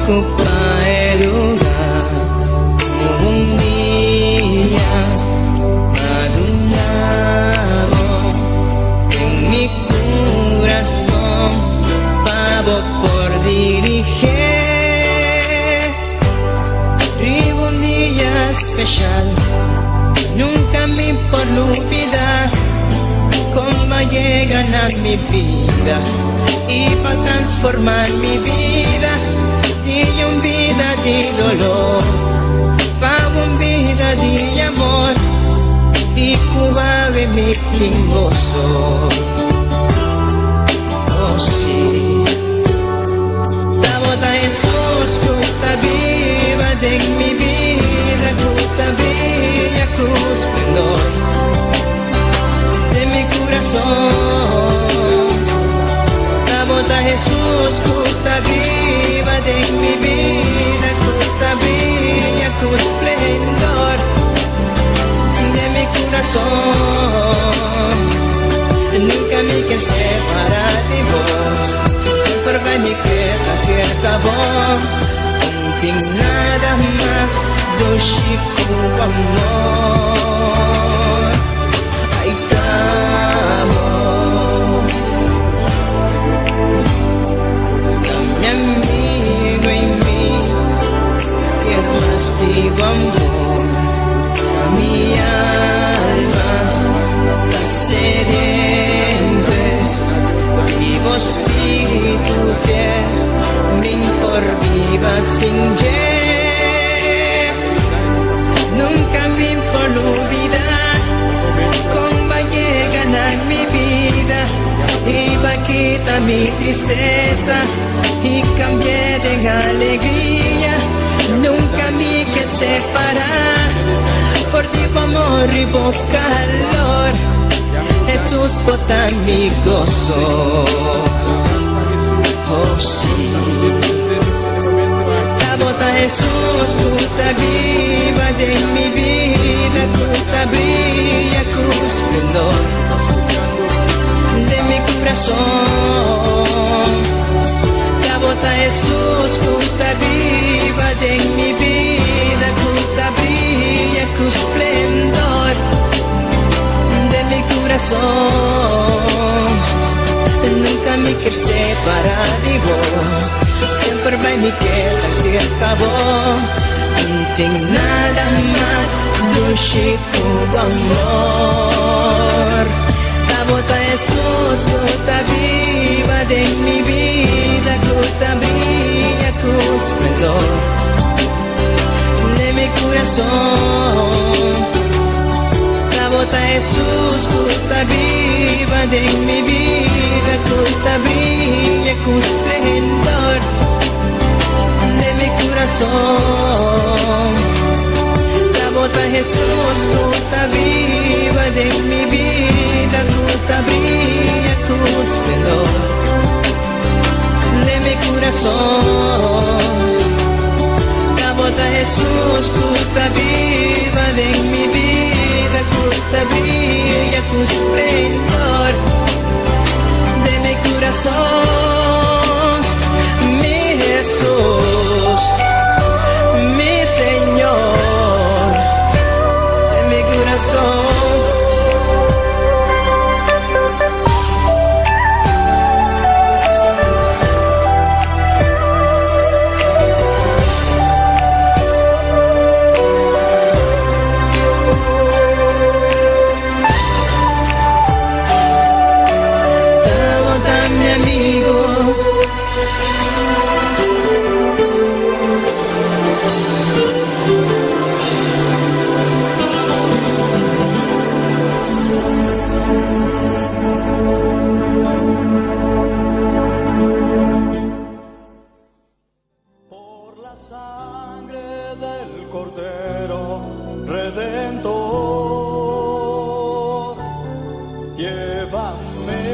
ocupa e lugar cu un dia m'a duna bo den mi curason pa bo por dirige riba un dia special nunca mi por lubida con bo a yega na mi bida y pa transforma mi bida di un bida di dolor pa un bida di amor y cu awe mi tin goso. Oh sí. Ta bo ta Jesús cu ta biba den mi bida cu ta briya cu esplendor den mi curason. Ta bo ta Jesús cu ta biba den mi bida cu ta briya cu esplendor den mi curason. Nunca mi kier separa di bo, semper bay mi keda cerca bo. No tin nada mas dushi cu amor. Ay, ta bo. Ta mi amigo y mi kier mas di bo amor. Mi alma ta sediente di bo spiritu fiel, mi'n por biba sin dje. Nunca mi por lubida con b'a yega na mi bida y b'a kita mi tristesa y cambi'e den alegria. Nunca mi ke separa for di bo amor y bo calor. Jesús, bo ta mi goso. Oh sí. Ta bo ta Jesús cu ta biba den mi bida cu ta briya cu esplendor den mi curason. Ta bo ta Jesús cu ta biba den mi bida cu ta briya cu esplendor den mi curason. Nunca mi kier separa di bo, semper bay mi keda cerca bo. No tin nada mas dushi cu bo amor. Ta bo ta Jesús cu ta biba den mi bida cu ta briya cu esplendor den mi curason. Ta bo ta Jesús cu ta biba den mi bida cu ta briya cu esplendor den mi curason. Ta bo ta Jesús cu ta biba den mi bida cu ta briya cu esplendor den mi curason. Ta bo ta Jesús cu ta biba den mi bida cu ta briya cu esplendor den mi curason. Mi Jesús, mi Señor, den mi curason. Ta bo ta mi amigo. Por la sangre del Cordero Redentor, llévame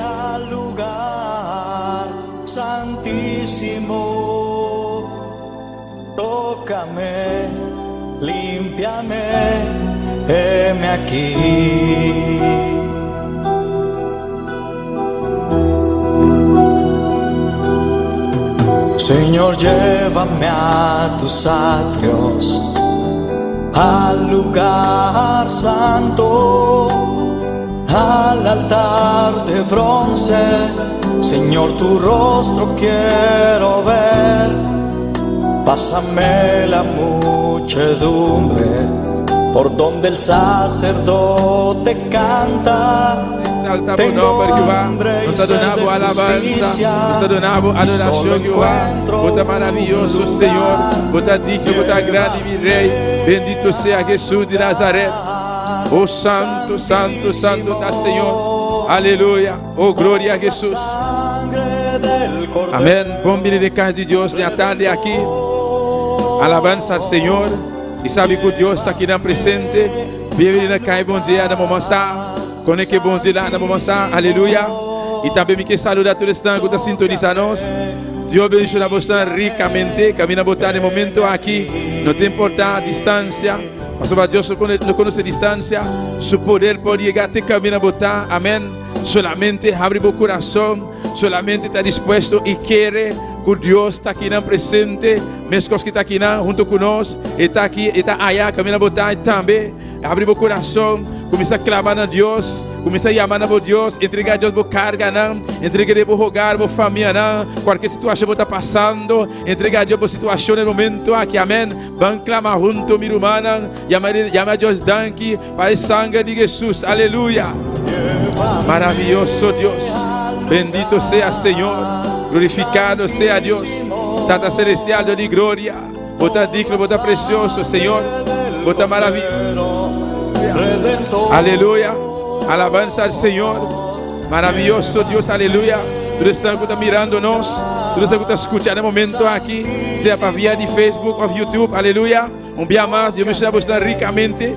al lugar santísimo. Tócame, límpiame, heme aquí. Señor, llévame a tus atrios, al lugar santo, al altar de bronce. Señor, tu rostro quiero ver. Pásame la muchedumbre por donde el sacerdote canta. Exalta bo nomber, Jehová. Nos ta duna bo alabansa, nos ta duna bo adoracion, Jehová. Bo ta maraviyoso, Señor. Bo ta digno, bo ta grandi, mi Rey. Bendito sea Jesús di Nazaret. Oh, santo, santo, santo ta Señor. Aleluya. Oh, gloria a Jesús. Amén. Bon bini den cas di Dios den tarde aki. Alabanza al Señor. Y sabi cu Dios ta aki dan presente. Bienvenido na Kai Bon Dia na Momasa. Kone ke bon dia na Momasa. Aleluya. Y tambe mi ke saluda tur esnan cu ta sintoniza nos. Dios bendiciona bosnan ricamente. Camina bo ta den momento aki. No ta importa distancia. Pasobra Dios no conoce distancia. Su poder por yega te camina bo ta. Amen. Solamente habri bo corazon. Solamente ta dispuesto y kere cu Dios ta akinan presente. Mescos cu ta akinan hunto cu nos. E ta aki, e ta aya. Camina bo ta tambe. Habri bo corazon. Cuminsa clama na Dios. Cuminsa yama na bo Dios. Entrega Dios bo carganan. Entrega de bo hogar, bo famianan. Cualkier situacion bo ta pasando. Entrega Dios bo situacion den momento aki. Amen. Ban clama hunto, mi rumannan. Yama, yama Dios danki pa e sangre di Jesus. Aleluya. Maravilloso Dios. Bendito sea Señor. Glorificado sea Dios. Tata Celestial, Dios di gloria. Bo ta digno, bo ta precioso, Señor. Bo ta maravilloso. Aleluya. Alabanza al Señor. Maravilloso Dios, aleluya. Tur esnan cu ta mirando nos, tur esnan cu ta scucha na momento aki, sea pa via di Facebook of YouTube, aleluya. Un bia mas, Dios bendiciona bosnan ricamente.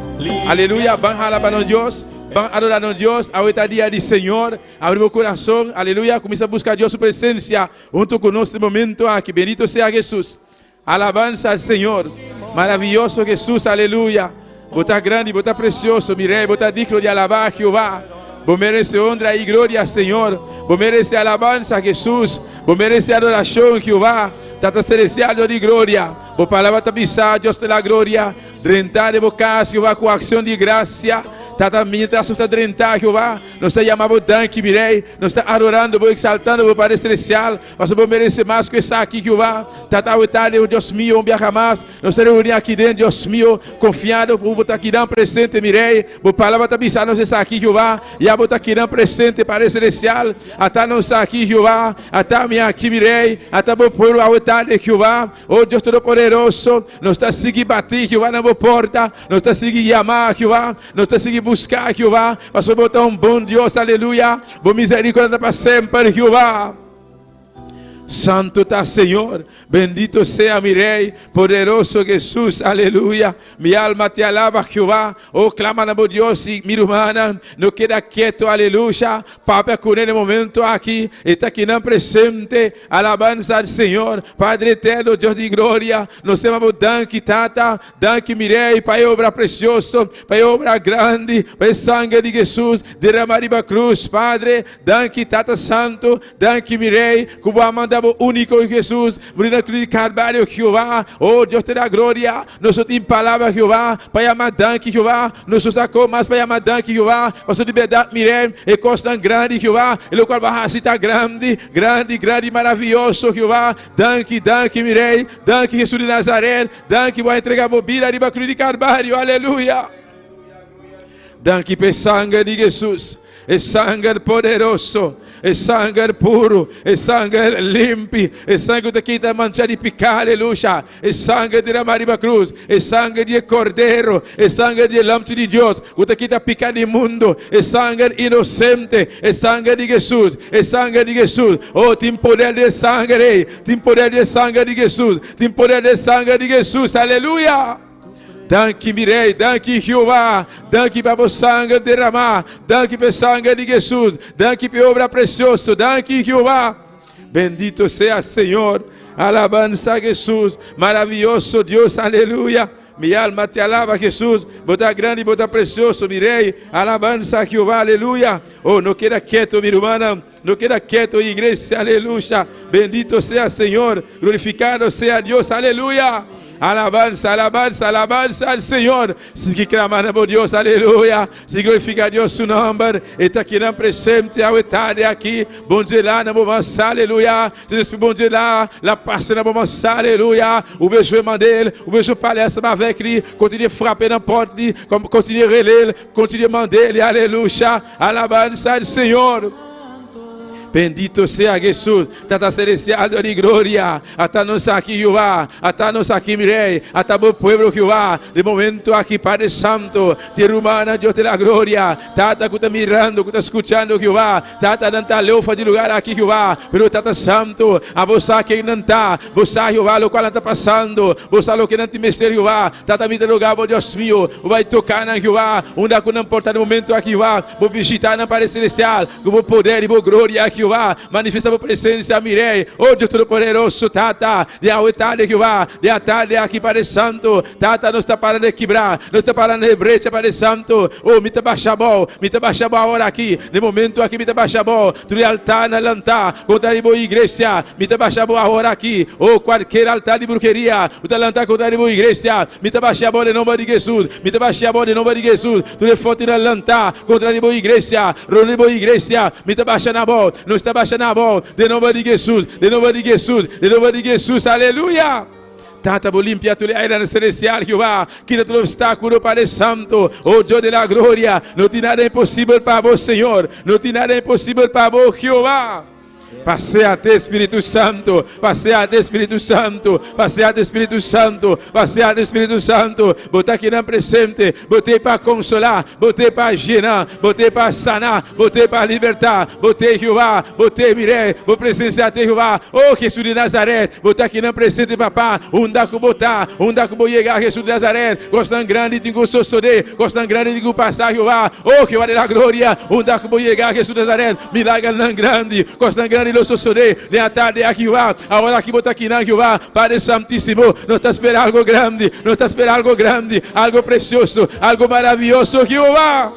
Aleluya. Ban alaba nos Dios, ban adora nos Dios. Awe ta dia di Señor. Abri bo corazon, aleluya. Cuminsa busca Dios su presencia hunto cu nos den momento aki. Bendito sea Jesus. Alabanza al Señor. Maravilloso Jesús, aleluya. Bo ta grandi, bo ta precioso, mi Rey, bo ta digno di alaba, Jehová. Bo merece honra y gloria, Señor. Bo merece alabanza, Jesús. Bo merece adoración, Jehová. Tata Celestial, Dios di gloria. Bo palabra ta bisa, Dios te la gloria. Drenta den bo cas, Jehová, cu accion di gracia. Tata, mientras nos ta drenta, Jehová, nos ta yama bo danki, mi Rey. Nos ta adorando bo, exaltando bo, Padre Celestial. Pasobra bo merece mas cu esaki, Jehová. Tata, awe tarde, oh Dios mio, un biaha mas, nos ta reuni aki den, Dios mio, confiado cu bo ta akinan presente, mi Rey. Bo palabra ta bisa nos esaki, Jehová. Ya bo ta akinan presente, Padre Celestial. Ata nos aki, Jehová. Ata mi aki, mi Rey. Ata bo pueblo awe tarde, Jehová. Oh Dios Todopoderoso, nos ta sigui bati, Jehová, na bo porta. Nos ta sigui yama, Jehová. Nos ta sigui busca, Jehová, pasobra bo ta un bon Dios, aleluya. Bo misericordia ta pa semper, Jehová. Santo ta Señor, bendito sea mi Rey, poderoso Jesús, aleluya. Mi alma te alaba, Jehová. Oh, clama na bo Dios y mi rumannan, no keda quieto, aleluya. Papia cu ne den momento aki, e ta akinan presente. Alabanza al Señor, Padre eterno, Dios di gloria. Nos ta yama bo danki, Tata. Danki mi Rey pa e obra precioso, pa e obra grandi, pa e sangre di Jesus derama riba cruz, Padre. Danki Tata Santo, danki mi Rey, cu bo a manda bo unico Hijo Jesus muri na cruz di Calvario, Jehová. Oh Dios te da gloria. Nos no tin palabra, Jehová, pa yama danki, Jehová. Nos no sa con mas pa yama danki, Jehová. Pasobra di berdad, mi Rey, e cosnan grandi, Jehová, e locual bo a haci ta grandi, grandi, grandi, maraviyoso, Jehová. Danki, danki, mi Rey. Danki, Jesus di Nazaret. Danki bo a entrega bo bida riba cruz di Calvario. Aleluya. Danki p'e sanger di Jesus. E sanger poderoso, e sanger puro, e sanger limpi, e sanger ku ta kita mancha di piká, aleluya. E sanger derama riba cruz, e sanger di e Cordero, e sanger di e Lamchi di Dios, ku ta kita piká di mundo, e sanger inosente, e sanger di Jesus, e sanger di Jesus. Oh, tin poder den e sanger ei, tin poder den e sanger di Jesus. Tin poder den sanger di Jesus, aleluya! Danki mi Rey, danki Jehová, danki pa bo sanger derama, danki pa e sanger di Jesus, danki pa e obra precioso, danki Jehová. Bendito sea Señor, alabanza Jesus, maravilloso Dios, aleluya. Mi alma te alaba, Jesús. Bo ta grandi, bo ta precioso, mi Rey. Alabanza a Jehová, aleluya. Oh, no keda keto, mi rumannan. No keda keto, iglesia, aleluya. Bendito sea Señor. Glorificado sea Dios, aleluya. Alabanza, alabanza, alabanza al Señor. Sigui clama na bo Dios, aleluya. Sigui glorifica Dios su nomber. E ta kinan presente awe tarde aki. Bondje la na bo mas, aleluya. Si Bondye la, l ap pase nan moman sa, alelouya, ou bezwen mande l, ou bezwen pale ansanm avèk li, kontinye frape nan pòt li, kontinye rele l, kontinye mande li, alelouya, alabanza al Señor. Bendito sea Jesús, Tata Celestial, Dios di gloria, ata nos aki, Jehová, ata nos aki, mi Rey, ata bo pueblo, Jehová, den momento aki, Padre Santo, te rumannan, Dios de la gloria, Tata ku ta mirando, ku ta skuchando, Jehová, Tata, nan ta leu for di lugar aki, Jehová, pero Tata Santu, abo sa ken nan ta. Bo sa, Jehová, lokual nan ta pasando. Bo sa loke nan tin mester, Jehová. Tata, mi ta roga bo, Dios mio, bo bai toka nan, Jehová, unda ku nan por ta den momento aki, Jehová. Bo bishita nan, Padre Selestial, ku bo poder i bo gloria, Jehová. Manifesta bo presensia, mi Rei, o Dios Todopoderoso, Tata, di awe tarde, Jehová, di atarde aki, Padre Santu. Tata, nos ta para den kibrá, nos ta para den brecha, Padre Santu. O, mi ta basha abou, mi ta basha abou awor aki. Den momento aki mi ta basha abou. Tur e altarnan lantá kontra di bo iglesia, mi ta basha abou awor aki. O, kualker altar di bruheria ku ta lantá kontra di bo iglesia, mi ta basha abou den nomber di Jesus. Mi ta basha abou den nomber di Jesus. Tur e fortinan lantá kontra di bo iglesia, rond di bo iglesia, mi ta basha nan abou. Nos ta basha nan abou den nomber di Jesus, den nomber di Jesus, den nomber di Jesus. Aleluya! Tata, bo limpia tur e airenan celestial, Jehová. Kita tur obstáculo, Padre Santo. Oh Dios de la gloria, no tin nada imposibel pa bo, Señor. No tin nada imposibel pa bo, Jehová. Paséate, Espíritu Santo. Paséate, Espíritu Santo. Paséate, Espíritu Santo. Paséate, Espíritu Santo. Bo ta akinan presente. Bo t'ei pa consolá. Bo t'ei pa llena. Bo t'ei pa sana. Bo t'ei pa libertá. Bo t'ei, Jehová. Bo t'ei, mi Rey. Bo presencia t'ei, Jehová. Oh, Jesús di Nazaret. Bo ta akinan presente, Papá. Unda ku bo ta, unda ku bo yega, Jesús di Nazaret. Kosnan grandi tin ku sosodé. Kosnan grandi tin ku pasa, Jehová. Oh, Jehová di la gloria. Unda ku bo yega, Jesús di Nazaret. Milagernan grandi, kosnan grandi lo sosodé den atardi aki, Jehová. Awor aki bo ta akinan, Jehová. Padre Santísimo, nos ta spera algo grandi. Nos ta spera algo grandi, algo precioso, algo maravioso, Jehová.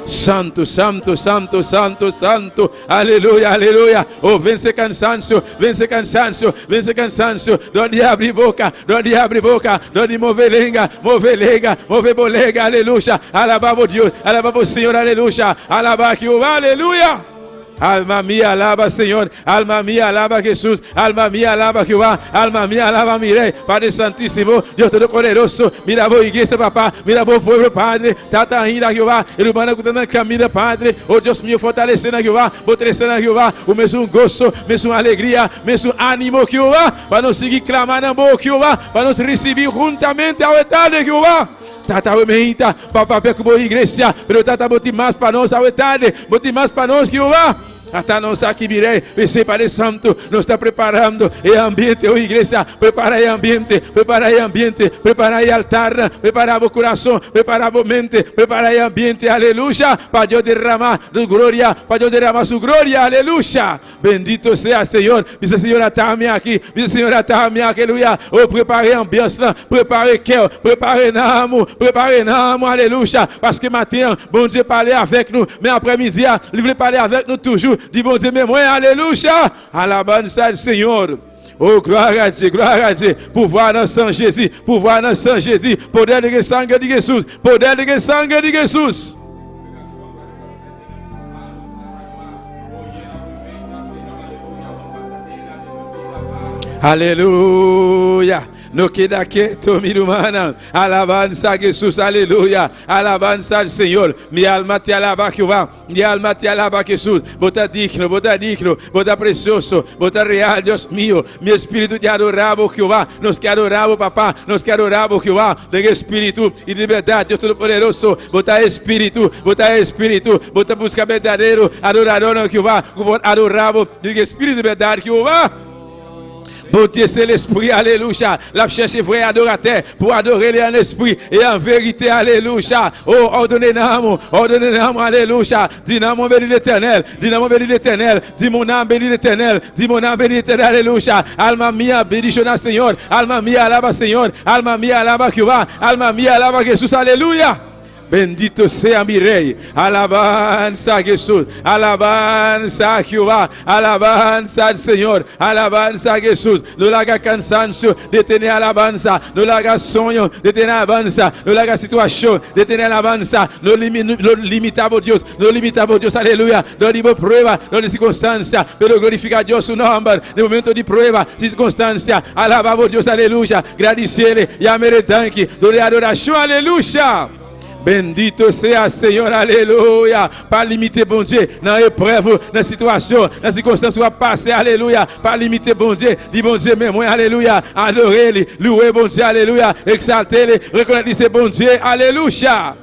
Santo, santo, santo, santo, santo. Aleluya, aleluya. Oh, vence cansancio, vence cansancio, vence cansancio. Dor di abri boca, dor di abri boca, dor di move lenga, move lenga, move bo lenga. Aleluya. Alaba bo Dios, alaba bo Señor, aleluya. Alaba Jehová, aleluya. Alma mia, alaba Señor. Alma mia, alaba Jesús. Alma mia, alaba Jehová. Alma mia, alaba mi Rey. Padre Santísimo, Dios Todopoderoso. Mira bo iglesia, papá. Mira bo pueblo, Padre. Tata ainda, Jehová. E rumannan ku ta na kaminda, Padre. Oh Dios mio, fortalesé nan, Jehová. Bo trese nan, Jehová, un mesun goso, mesun alegria, mesun ánimo, Jehová. Pa nos sigui klama na bo, Jehová. Pa nos risibí huntamente awe tarde, Jehová. Tata awe meinta pa papia ku bo iglesia, pero Tata bo tin mas pa nos awe tarde, bo tin mas pa nos, Jehová. Ata nos aki mi Rey, p'esei Padre Santo nos ta preparando e ambiente, oh iglesia, prepara e ambiente, prepara e ambiente, prepara e altar, prepara bo curason, prepara bo mente, prepara e ambiente, aleluya, pa Dios derrama su gloria, pa Dios derrama su gloria, aleluya. Bendito sea Señor, bisa Señor ata mi aki, bisa Señor ata mi aki, aleluya, oh prepare ambiance lan, prepare kè w, prepare nanm ou, prepare nanm ou, aleluya, paske maten an Bondye pale avèk nou, men aprè midi a li vle pale avèk nou toujou, di Bondye men mwen, aleluya, alabanza al Señor. Oh gloire a Dieu, gloire a Dieu, pouvwa nan san Jezi, pouvwa nan san Jezi, poder de sangre de Jesus, poder de sangre de Jesus. Aleluya! No keda keto, mi rumannan. Alabansa a Jesus, aleluya! Alabansa al Señor. Mi alma te alaba, Jehová. Mi alma te alaba, Jesus. Bo ta digno, bo ta digno, bo ta precioso, bo ta real, Dios mío. Mi espíritu te adora bo, Jehová. Nos ke adora bo, Papá. Nos ke adora bo, Jehová, den espíritu i den berdad, Dios Todopoderoso. Bo ta espíritu, bo ta espíritu. Bo ta busca berdadero adoradornan, Jehová, ku por adora bo den espíritu i berdad, Jehová. Bon Dye se lespri, alelouya. L ap chèche vrè adoratè pou adore li an espri e an verite, alelouya. O, òdone nanm ou, òdone nanm ou, alelouya. Di nanm mwen beni Letènèl, di nanm mwen beni Letènèl, di mon âme beni Letènèl, di mon âme beni Letènèl, alelouya. Alma mia bendicion al Señor, alma mia alaba Señor, alma mia alaba Jehová, alma mia alaba Jesús, aleluya. Bendito sea mi Rey. Alabanza a Jesús. Alabanza a Jehová. Alabanza al Señor. Alabanza a Jesús. No laga cansancio detene alabanza. No laga soño detene alabanza. No laga situacion detene alabanza. No, limi, no limita bo Dios. No limita bo Dios. Aleluya. No di bo prueba. No di circunstancia. Pero glorifica Dios su nomber. Den momento di prueba, circunstancia. Alaba bo Dios. Aleluya. Gradiciele. Yam'e danki. Duna adoracion. Aleluya. Bendito sea Señor, aleluya. Pa limite Bondye nan eprèv, nan sitiyasyon, nan sikonstans w ap pase, aleluya. Pa limite Bondye, di Bondye men mwen, aleluya. Adore li, louwe Bondye, aleluya. Egzalte li, rekonèt li se Bondye, aleluya.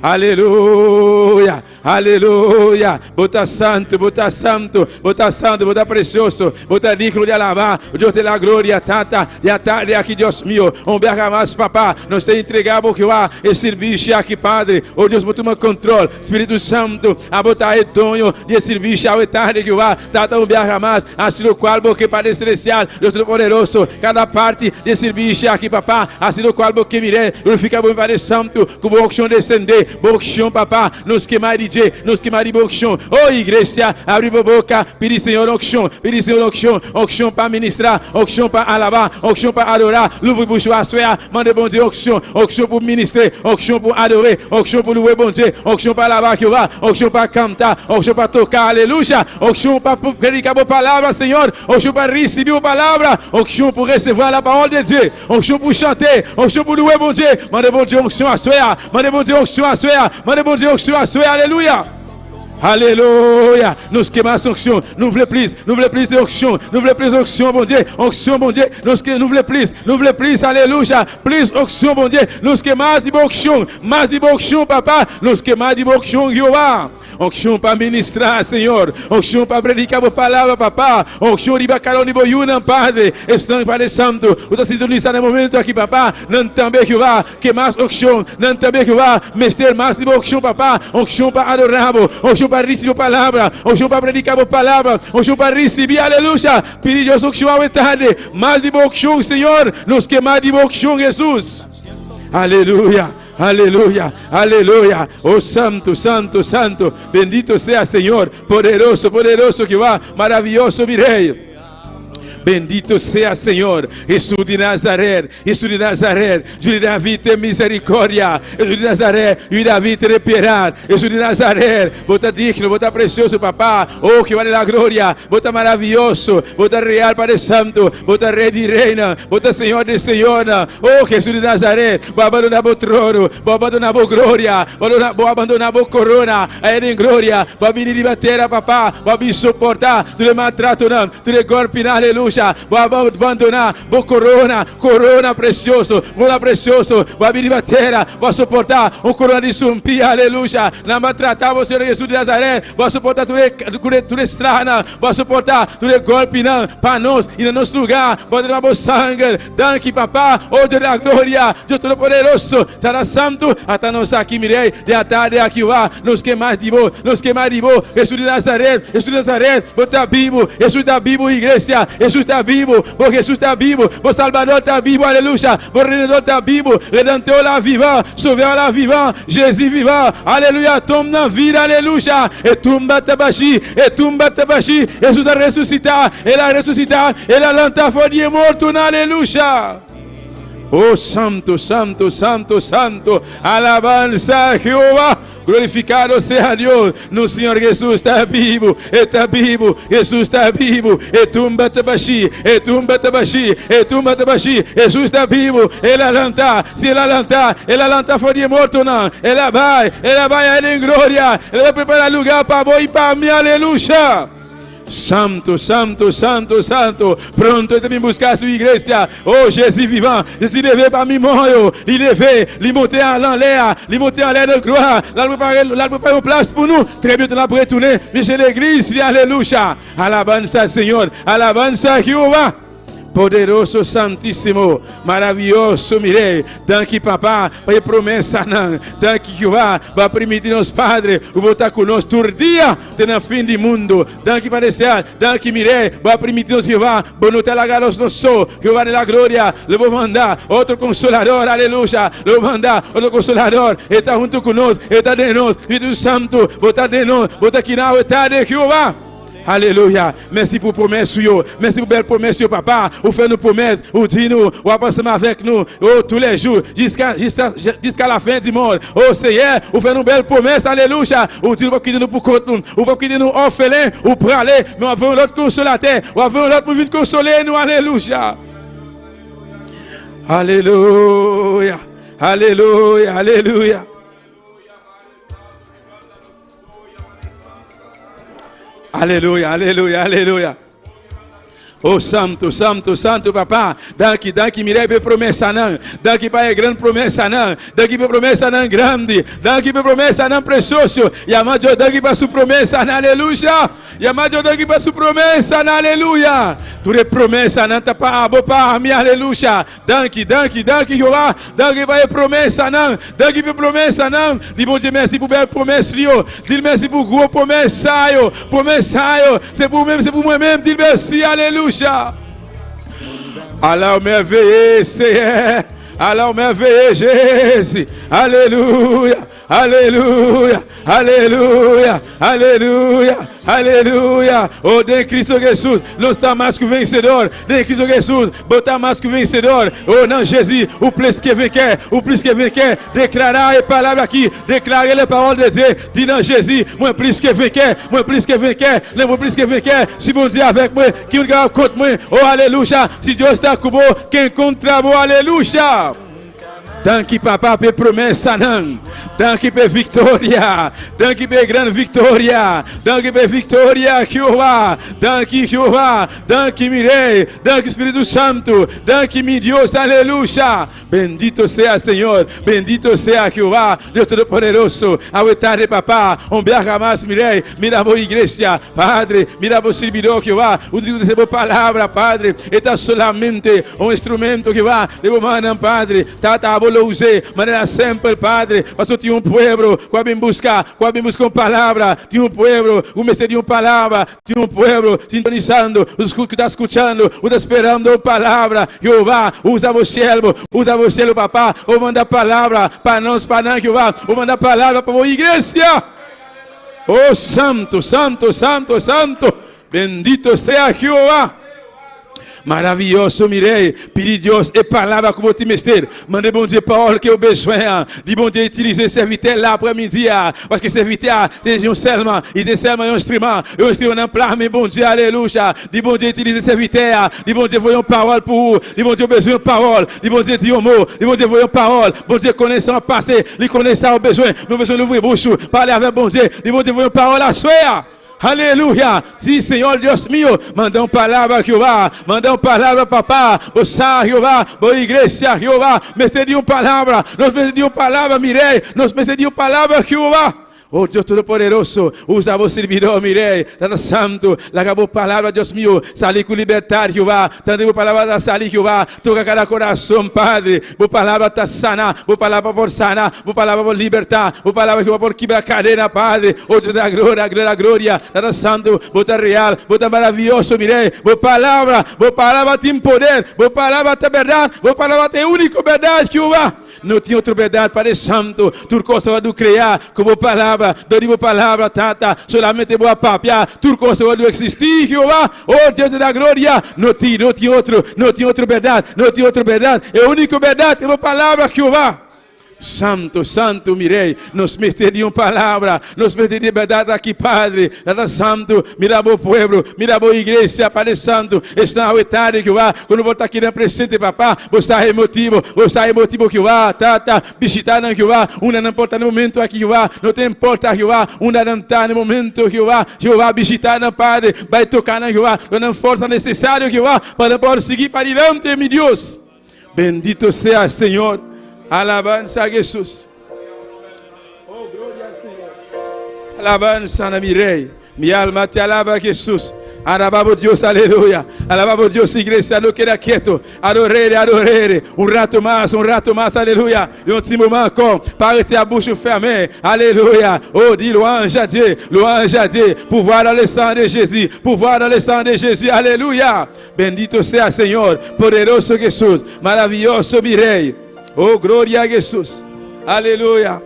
Aleluya, aleluya. Bo ta santo, bo ta santo, bo ta santo, bo ta precioso, bo ta digno di alaba. Dios de la gloria, Tata, di atardi aki, Dios mio. Un biaha mas, Papa, nos ta entrega bo Jehová e servicio aki, Padre. Oh Dios, bo tuma control. Spirito Santo, abo ta e doño di e servicio awe tardi, Jehová. Tata, un biaha mas, hasi locual bo ke, Padre Celestial, Dios Todopoderoso. Cada parti di e servicio aki, Papa, hasi locual bo ke mire. Glorifica bo, mi Padre Santo, cu bo unction descende, bo unction, Papa, nos ke mas di dje, nos ke mas di bo unction. Oh, iglesia, abri bo boca, pidi Señor unction, pidi Señor unction, unction pa ministra, unction pa alaba, unction pa adora. Louvri bouch ou aswè a, mande Bondye unction, unction pou ministre, unction pou adore, unction pou louwe Bondye, unction pa alaba Jehová, unction pa canta, unction pa toca, aleluya, unction pa predica bo palabra, Señor, unction pa ricibi bo palabra, unction pou resevwa la parole de Dieu, unction pou chante, unction pou louwe Bondye. Mande Bondye unction aswè a, mande Bondye unction aswè a, mande Bondye unction aswè a, aleluya. Aleluya! Nos ke mas onksyon, nou vle plis, nou vle plis de onksyon, nou vle plis onksyon, Bondye, onksyon, Bondye, nos ke nou vle plis, nou vle plis, aleluya, plis onksyon, Bondye, nos ke mas di bo onksyon, mas di bo onksyon, Papa, nos ke mas di bo onksyon, Jehová. Onksyon pa ministra, Señor. Onksyon pa predica bo palabra, Papa. Onksyon riba cada un di bo yunan, Padre. Esnan, Padre Santo, cu ta sintonisa na e momento aki, Papa. Nan tambe, Jehová, ke mas onksyon. Nan tambe, Jehová, mester mas di bo onksyon, Papa. Onksyon pa adora bo. Onksyon pa ricibi bo palabra. Onksyon pa predica bo palabra. Onksyon pa ricibi, aleluya. Pidi Dios onksyon awe tarde. Mas di bo onksyon, Señor. Nos ke mas di bo onksyon, Jesus. Aleluya. Aleluya, aleluya. Oh santo, santo, santo. Bendito sea Señor. Poderoso, poderoso Jehová. Maravilloso mi Rey. Bendito sea Señor Jesús de Nazaret, Jesús de Nazaret, Yu di David, ten misericordia. Jesús de Nazaret, Yu di David, ten piedad. Jesús de Nazaret, bo ta digno, bo ta precioso, papá. Oh, Jehová de la gloria, bo ta maravilloso, bo ta real, Padre Santo, bo ta Rey di reina, bo ta Señor di señor. Oh, Jesús de Nazaret, bo a abandona bo trono, bo a abandona bo gloria, bo a abandona bo corona, aya den gloria, bo a bini riba tera, papá, bo a bin soporta tur e maltratonan, tur e golpinan, aleluya, bo a abandona bo corona, corona precioso, corona precioso, bo a bini riba tera, bo a soporta un corona di sumpia, aleluya, nan maltrata bo, Señor Jesús de Nazaret, bo a soporta tur e, tur e stranan, bo a soporta tur e golpinan pa nos y na nos lugar, bo a derama bo sanger. Danki Papa, oh Dios de la gloria, Dios todopoderoso, Tata Santu, ata nos aki mi Rey, den atarde aki wa, nos ke mas di bo, nos ke mas di bo, Jesus di Nazaret, Jesus di Nazaret, bo ta bibu, Jesus ta bibu iglesia, Jesus ta bibu, bo Jesus ta bibu, bo Salbador ta bibu, aleluya, bo Redentor ta bibu, Redentor la vivan, Sauveur la vivan, Jesus vivan, aleluya, tumba nan vida, aleluya, e tumba ta bashi, e tumba ta bashi, Jesus a resucita, el a resucita, El a lanta for di e mortonan, aleluya! Oh, santo, santo, santo, santo, alabansa a Jehová, glorificado sea Dios, nos Señor Jesús ta bibu, e ta bibu, Jesús ta bibu, e tumba ta bashí, e tumba ta bashí, e tumba ta bashí, Jesús ta bibu, el a lanta, si el a lanta, el a lanta for di e mortonan, el a bai, el a bai den gloria, el a bai prepara lugar pa bo i pa mi, aleluya! Santo, santo, santo, santo. Pronto e ta bin busca su iglesia. Oh, Jezi vivan. Jezi leve pami mò yo. Li leve, li monte anlè a. Li monte anlè nan glwa. L al prepare, l al prepare yon plas pou nou. Trè byento l ap retounen vin chèche legliz li. Alelouya. Alabansa Señor. Alabansa Jehová. Poderoso Santísimo, maraviyoso mi Rey. Danki Papa pa e promesanan. Danki Jehová, bo a primiti nos Padre ku bo ta ku nos tur dia te na fin di mundu. Danki Padre Celestial, danki mi Rey, bo a primiti nos Jehová, bo no ta laga nos nos so. Jehová de la gloria, lo bo manda otro Consolador, aleluya, lo bo manda otro Consolador, e ta huntu ku nos, e ta den nos, Spiritu Santu, bo ta den nos, bo ta kina awe tarde Jehová. Aleluya mèsi pou pwomès ou yo mèsi pou bèl pwomès yo papa ou fè nou pwomès ou di nou wap ansanm avèk nou oh tou lè jou jiska jiska jiska la fen di mond oh seyè ou fè nou bèl pwomès alelouya ou di nou pap kite nou pou kont nou ou pap kite nou òfelen ou prale men wap voye yon lòt konsolatè wap voye yon lòt pou vin konsole nou alelouya alelouya alelouya alelouya. Aleluya, aleluya, aleluya. Oh santo, santo, santo papá. Danki, danki, mira e promesa nan. Danki pa e gran promesa nan. Danki pa promesa nan grandi. Danki pa promesa nan precioso. Yama Dios danki pa su promesa nan, aleluya. Yama Dios danki pa su promesa nan, aleluya. Tur e promesa nan ta pa abo, pa mi, aleluya. Danki, danki, danki Jehová, danki pa e promesanan, danki pa e promesanan. Di Bondye mèsi pou bèl pwomès li yo, di l mèsi pou gwo pwomès sa yo, pwomès sa yo, se pou ou menm, se pou mwen menm, di l mèsi, alelouya. Ala w mèveye Seyè, ala w mèveye Jezi, alelouya. Aleluya, aleluya, aleluya, aleluya. Oh, den Cristo Jesus, nos ta mas ku vensedor. Den Cristo Jesus, bo ta mas ku vensedor. Oh, nan Jezi, ou plis ke venkè, ou plis ke venkè. Deklara e palabra aki, deklare le parol de Dye. Di nan Jezi, mwen plis ke venkè, mwen plis ke venkè, le mwen plis ke venkè. Si Bondye avèk mwen, ki moun kapab kont mwen? Oh, aleluya. Si Dios ta ku bo, ken kontra bo? Aleluya. Danki papa p'e promesanan. Danki p'e viktoria. Danki p'e gran viktoria. Danki p'e viktoria, Jehová. Danki, Jehová. Danki, mi Rey. Danki, Spiritu Santu. Danki, mi Dios. Aleluya. Bendito sea Señor. Bendito sea Jehová, Dios Todopoderoso. Awe tarde, papá, un biaha mas, mi Rey. Mira bo iglesia, Padre. Mira bo sirbidor, Jehová. Utiliza bo palabra, Padre. E ta solamente un instrumento, Jehová. De bo mannan, Padre. Tata, abo lo us'é manera semper, Padre. Pasobra tin un pueblo ku a bin buska, ku a bin buska un palabra. Tin un pueblo ku mester di un palabra. Tin un pueblo sintonisando, ku ta skuchando, ku ta sperando un palabra. Jehová, usa bo siervo, usa bo siervo, Papá. Bo manda palabra pa nos, pa nan, Jehová. Bo manda palabra pa bo iglesia. Oh, santo, santo, santo, santo. Bendito sea Jehová. Maraviyoso, mi Rey. Pidi Dios e palabra ku bo tin mester. Manda e Bondye pawòl ke ou bezwen an. Di Bondye itilize sèvitè l la aprèmidi a. Paske sèvitè a te yon sèlman, li te sèlman yon enstriman. Yon enstriman nan pla men Bondye. Alelouya. Di Bondye itilize sèvitè a. Di Bondye voye yon pawòl pou ou. Di Bondye ou bezwen yon pawòl. Di Bondye di yon mo. Di Bondye voye yon pawòl. Bondye konnen sa w ap pase. Li konnen sa ou bezwen. Men ou bezwen louvri bouch ou. Pale avèk Bondye. Di Bondye voye yon pawòl aswè a. Aleluya! Si, Señor Dios mío, manda un palabra, Jehová. Manda un palabra, papá. Bo sa, Jehová. Bo iglesia, Jehová. Mester di un palabra. Nos mester di un palabra, mi Rey. Nos mester di un palabra, Jehová. Oh Dios Todopoderoso, usa bo sirbidor, mi Rey. Tata Santu, laga bo palabra, Dios mío, sali ku libertad, Jehová. Tantu bo palabra ta sali, Jehová, toka kada corazón, Padre. Bo palabra ta sana, bo palabra por sana, bo palabra por libertá, bo palabra Jehová por kibra kadena, Padre. Oh Dios de la gloria, de la gloria, Tata Santu, bo ta real, bo ta maravioso, mi Rey. Bo palabra, bo palabra tin poder, bo palabra ta berdad, bo palabra ta e úniko berdad, Jehová. No tin otro berdad, Padre Santu. Tur kos a wòrdu kreá ku bo palabra, dor di bo palabra, Tata. Solamente bo a papia, tur kos a wòrdu eksistí, Jehová. Oh Dios de la gloria, no tin, no tin otro, no tin otro berdad, no tin otro berdad. E úniko berdad ta bo palabra, Jehová. Santu, santu, mi Rey, nos mester di un palabra, nos mester di e berdad aki, Padre. Tata Santu, mira bo pueblo, mira bo iglesia, Padre Santu, esnan awe tardi, Jehová, ku no por ta aki nan presente, Papá, bo sa e motibo, bo sa e motibo, Jehová, Tata, bishita nan, Jehová, unda nan por ta na e momento aki, Jehová, no ta importa, Jehová, unda nan ta na e momento, Jehová, Jehová, bishita nan, Padre, bai toka nan, Jehová, duna nan forsa nesesario, Jehová, pa nan por sigui padilanti, mi Dios. Bendito sea Señor. Alabansa a Jesus. Oh, gloria al Señor. Alabansa na mi Rey. Mi alma te alaba, Jesus. Alabamos Dios, aleluya. Alabamos Dios, iglesia. No queda quieto. Adorere, adorere. Un rato más, un rato más, aleluya. Yon ti moman ankò. Pa rete ak bouch fèmen. Aleluya. Oh, di louange à Dieu. Louange à Dieu. Pouvoir dans le sang de Jésus. Pouvoir dans le sang de Jésus. Aleluya. Bendito sea Señor. Poderoso Jesús. Maravilloso mi Rey. Oh, gloria a Jesús. Aleluya.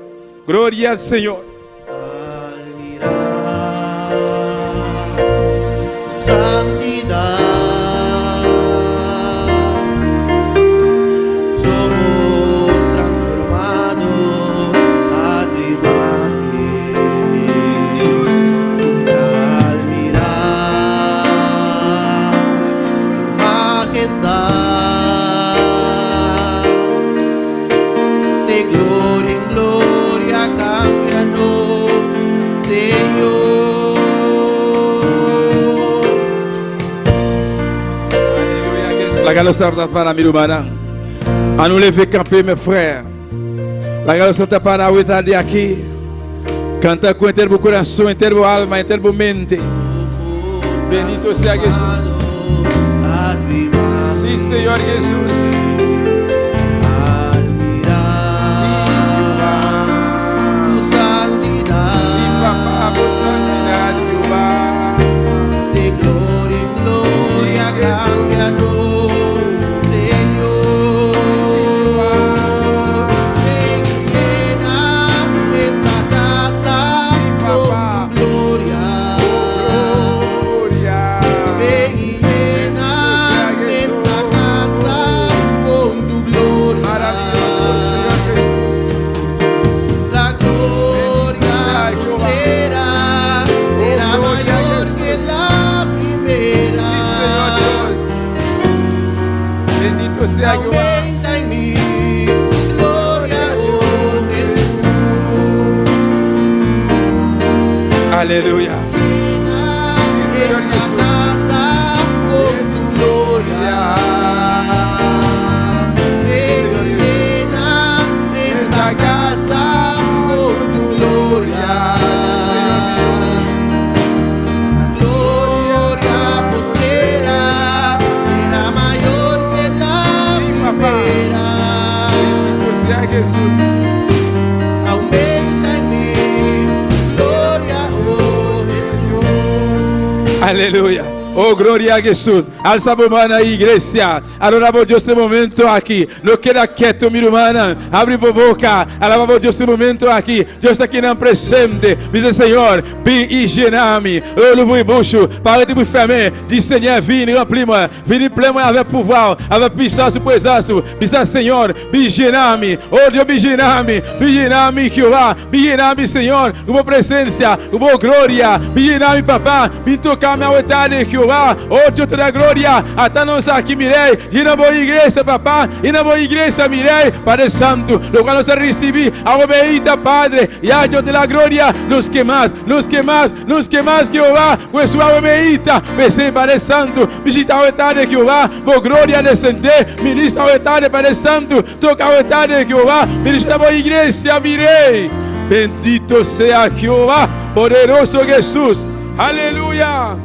Gloria al Señor. Al mirar tu santidad, somos transformados a tu imagen. Al mirar tu majestad, de gloria en gloria, cámbianos, Señor. Aleluya. Jesús. Laga nos ta para mi rumannan. Annou leve kanpe, mes frères. Laga nos ta para di aki. Kanta ku henter bo kurason, henter bo alma, henter bo mente. Bendito sea Jesús. A tu imagen. Sí, Señor Jesús. Al mirar tu santidad, Sí, papá, por santidad, Jehová. De gloria en gloria, Sí, Jesús. Cámbianos, Señor. Ven y llena esta casa Sí, con papá. Tu gloria. Gloria. Ven y llena esta casa con tu gloria. Maravilloso, Señor Jesús. La gloria Sea Jehová. Postrera será Oh, gloria a mayor Jesús. que la primera. Sí, Señor Dios. Bendito sea Jehová. Aumenta en mí tu gloria, oh Jesús. Aleluya. Llena Señor esta Jesús. Casa con tu gloria. Ven y llena esta casa con tu gloria. La gloria postrera será mayor que la Sí, papá. Primera. Bendito sea Jesús. Aumenta en mí tu gloria, oh Jesús. Aleluya. Oh, gloria a Jesús. Alsa bo man, iglesia. Adoramos Dios este momento aki. No keda ketu, mi ruman. Habri bo boka. Alabamos Dios este momento aki. Dios ta aki na presente. Bisa Señor, bin i yena mi. Oh, louvri bouch. Pa rete bouch fèmen. Di Señor, vini ranpli mi. Vini plen mi avèk pouvwa, avèk pwisans, prezans. Bisa Señor, bin yena mi. Oh Dios, bin yena mi. Bin yena mi, Jehová. Bin yena mi, Señor. Ku presensia, ku gloria. Bin yena mi, papá. Bin toka mi altar, Jehová. Oh Dios di gloria. Ata nos aki, mi Rei. Yena bo iglesia, papá. Yena bo iglesia, mi Rei. Padre Santo, lo kual nos a risibí. Aumenta, Padre. Ya Dios de la gloria. Nos ke mas, nos ke mas, nos ke mas, Jehová. Pues su aumenta. P'esei, Padre Santo. Bishitá altar, Jehová. Bo gloria desendé. Ministrá altar, Padre Santo. Toka altar, Jehová. Ministra bo iglesia, mi Rei. Bendito sea Jehová, poderoso Jesús. Aleluya.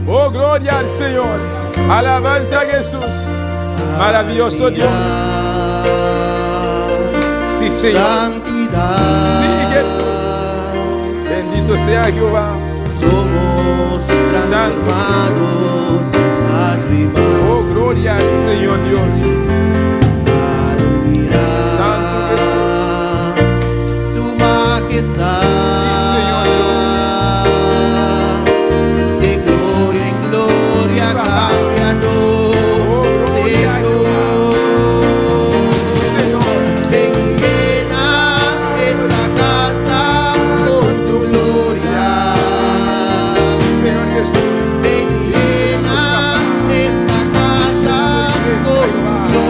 Oh, gloria al Señor. Alabanza a Jesús. Maravilloso Dios. Sí, Señor. Santidad. Sí, Jesús. Bendito sea Jehová. Somos Santo transformados a tu imagen. Oh, gloria al Señor Dios. Al mirar Santo Jesús. Tu majestad. Sí, Señor De gloria en gloria, Sí, papá. Cámbianos, Oh, gloria a Señor. Señor. Ven y llena esta casa con tu gloria. Señor Jesús. Ven y llena esta casa con tu gloria.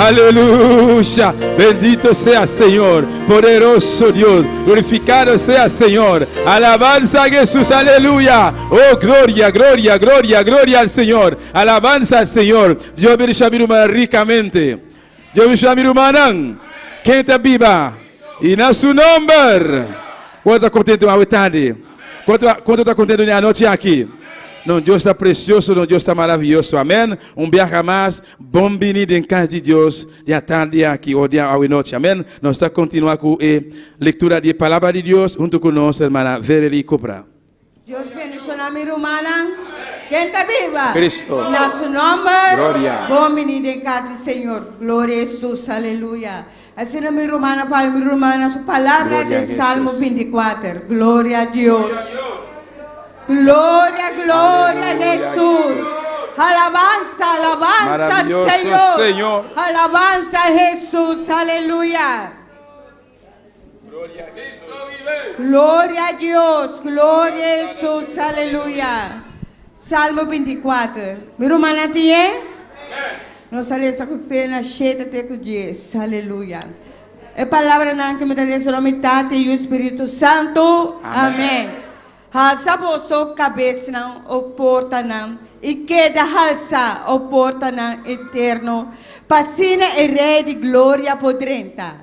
Aleluya. Bendito sea Señor. Poderoso Dios. Glorificado sea Señor. Alabanza a Jesús. Aleluya. Oh, gloria, gloria, gloria, gloria al Señor. Alabanza al Señor. Dios bendiga mi hermana ricamente. Dios bendiga mi hermana. Ken ta biba? I na su nòmber. Kuantu ta kontentu awe tardi? Kuantu, kuantu ta kontentu e anochi aki? No, Dios ta presioso, no, Dios ta maravioso. Amèn. Un biaha mas, bon bini den kas di Dios di atardi aki o di awe nochi. Amèn. Nos ta kontinuá ku e lektura di e Palabra di Dios huntu ku nos hermana Verely Copra. Dios bendiciona mi rumannan. Ken ta biba? Cristo. Na su nomber. Gloria. Bon bini den cas di Señor. Gloria Jesus. Aleluya. Asina mi rumannan pa mi rumannan su palabra Gloria den Salmo Jesus. 24. Gloria a Dios. Gloria, gloria Aleluya, Jesus. Jesus. Alabanza, alabanza Maravilloso Señor. Señor. Alabanza Jesus. Aleluya. Gloria a Dios, gloria a Jesus, aleluya. Salmo 24. Mi rumannan tin e? Nos a lesa ku fe na shete te ku dies. Aleluya. E palabranan ku mi ta lesa lo mi Tata, Yu, Spiritu Santu. Amèn. Halsa boso kabesnan, o portanan, i keda halsá, o portanan eterno, pa asina e Rei di gloria por drenta.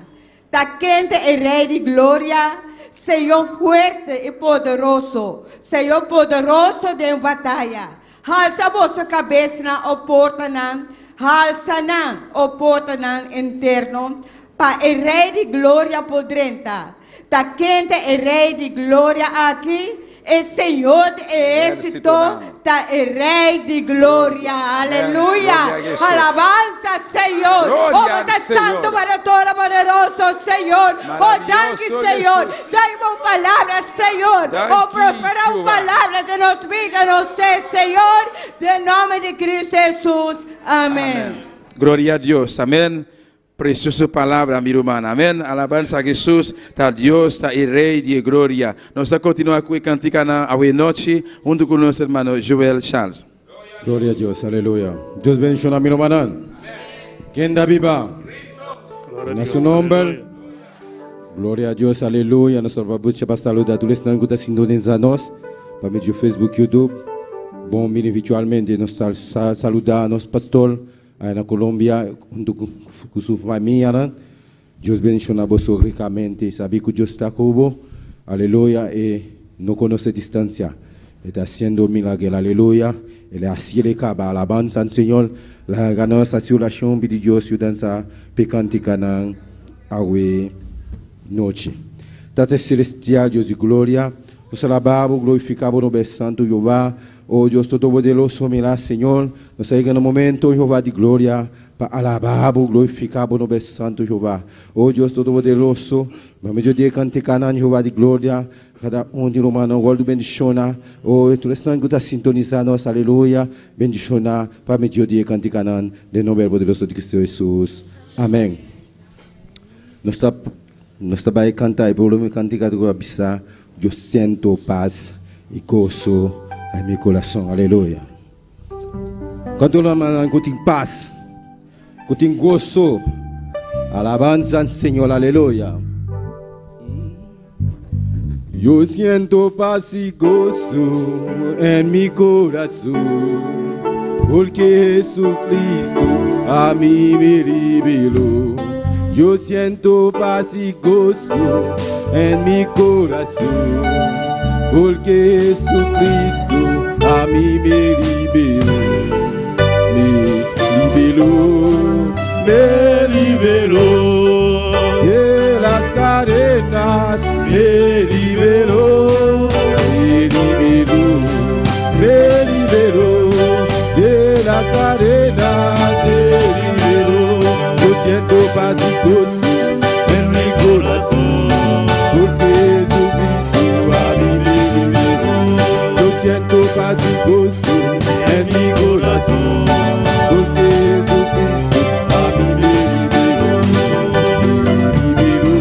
Ta ken ta e Rei di gloria? Señor fuerte i poderoso, Señor poderoso den bataya. Halsa boso kabesnan, o portanan, halsa nan, o portanan interno, pa e Rei di gloria por drenta. Ta ken ta e Rei di gloria aki? E Señor di ehérsito ta e Rei di gloria. Aleluya! Alabansa, Señor! O bo ta santu para Todopoderoso, Señor! O danki, Señor! Dai bo palabra, Señor! O prospera un palabra den nos bida, nos ser, Señor, den nomber di Cristo Hesus. Amen. Gloria a Dios. Amen. Precioso palabra, mi ruman. Amen. Alabansa a Jesus. Ta Dios ta e Rey di e gloria. Nos ta continua cu e canticanan awe nochi hunto cu nos hermano Joel Charles. Gloria a Dios, aleluya. Dios bendiciona mi rumannan. Ken ta biba? Na su nomber. Gloria a Dios, aleluya. Nos ta bucha pa saluda tur esnan cu ta sintonisa nos pa medio Facebook, YouTube. Bon bini virtualmente. Nos ta saluda nos pastor Aya na Colombia huntu ku su famianan. Dios bendiciona boso ricamente. Sabi cu Dios ta cu bo. Aleluya. E no conoce distancia. E ta haciendo milagel. Aleluya. El a haciel e caba. Alabanza al Señor. Laga nos haci oracion pidi Dios yudansa p'e canticanan awe nochi. Tata Celestial, Dios di gloria, nos alaba bo, glorifica bo nomber santo, Jehová. O Dios Todopoderoso, mira, Señor, nos a yega na momento, Jehová di gloria, pa alabá bo, glorifiká bo nomber santu, Jehová. O Dios Todopoderoso, pa medio di e kantikanan, Jehová di gloria, kada un di rumannan wòrdu bendishoná. O tur esnan ku ta sintonisá nos, aleluya, bendishoná pa medio di e kantikanan, den nomber poderoso di Cristo Hesus. Amèn. Nos ta nos ta bai kanta e prome kantika ku a bisa, Yo siento paz y gozo en mi corazón. Aleluya. Cuanto lo aman ku tin paz, ku tin gozo. Alabanza al Señor, aleluya. Yo siento paz y gozo en mi corazón, porque Jesucristo a mí me liberó. Yo siento paz y gozo en mi corazón, porque Jesucristo a mí me liberó. Me liberó, me liberó de las cadenas, me liberó, me liberó, me liberó de las cadenas, me liberó. Yo siento paz y gozo en mi corazón, porque Jesucristo a mí me liberó. Yo siento paz y gozo en mi corazón, porque Jesucristo a mí me liberó. Me liberó,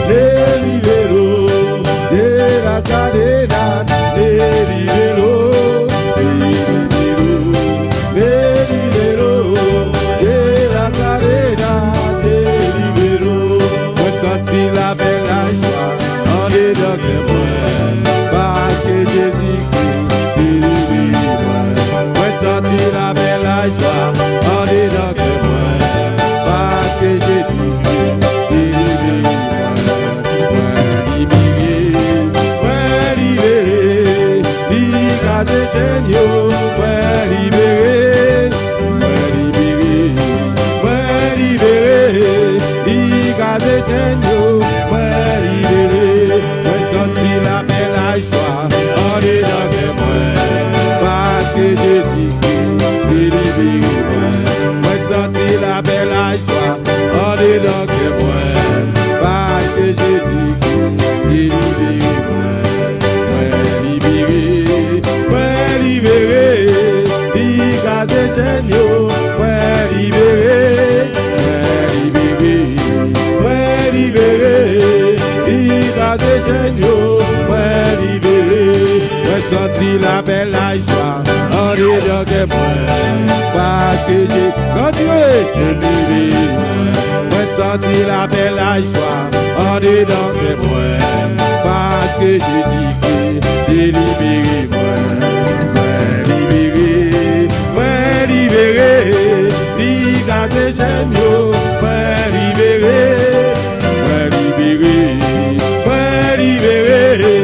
me liberó de las cadenas, me liberó, me liberó, me liberó de las cadenas. chenn yo, mwen libere. Mwen santi lapè lajwa andedan kè mwen, paske Jezi Kris delivere mwen. Mwen santi lapè lajwa andedan kè mwen, paske Jezi Kris delivere mwen. Mwen libere, mwen libere, li kraze chenn yo, mwen libere. Mwen libere, mwen libere, li kraze chenn yo, mwen libere. Mwen santi lapè lajwa andedan kè mwen, paske Jezi delivere mwen. Mwen santi lapè lajwa andedan kè mwen, paske Jezi delivere mwen. Mwen libere, mwen libere, li kraze chenn yo, mwen libere. Mwen libere, mwen libere,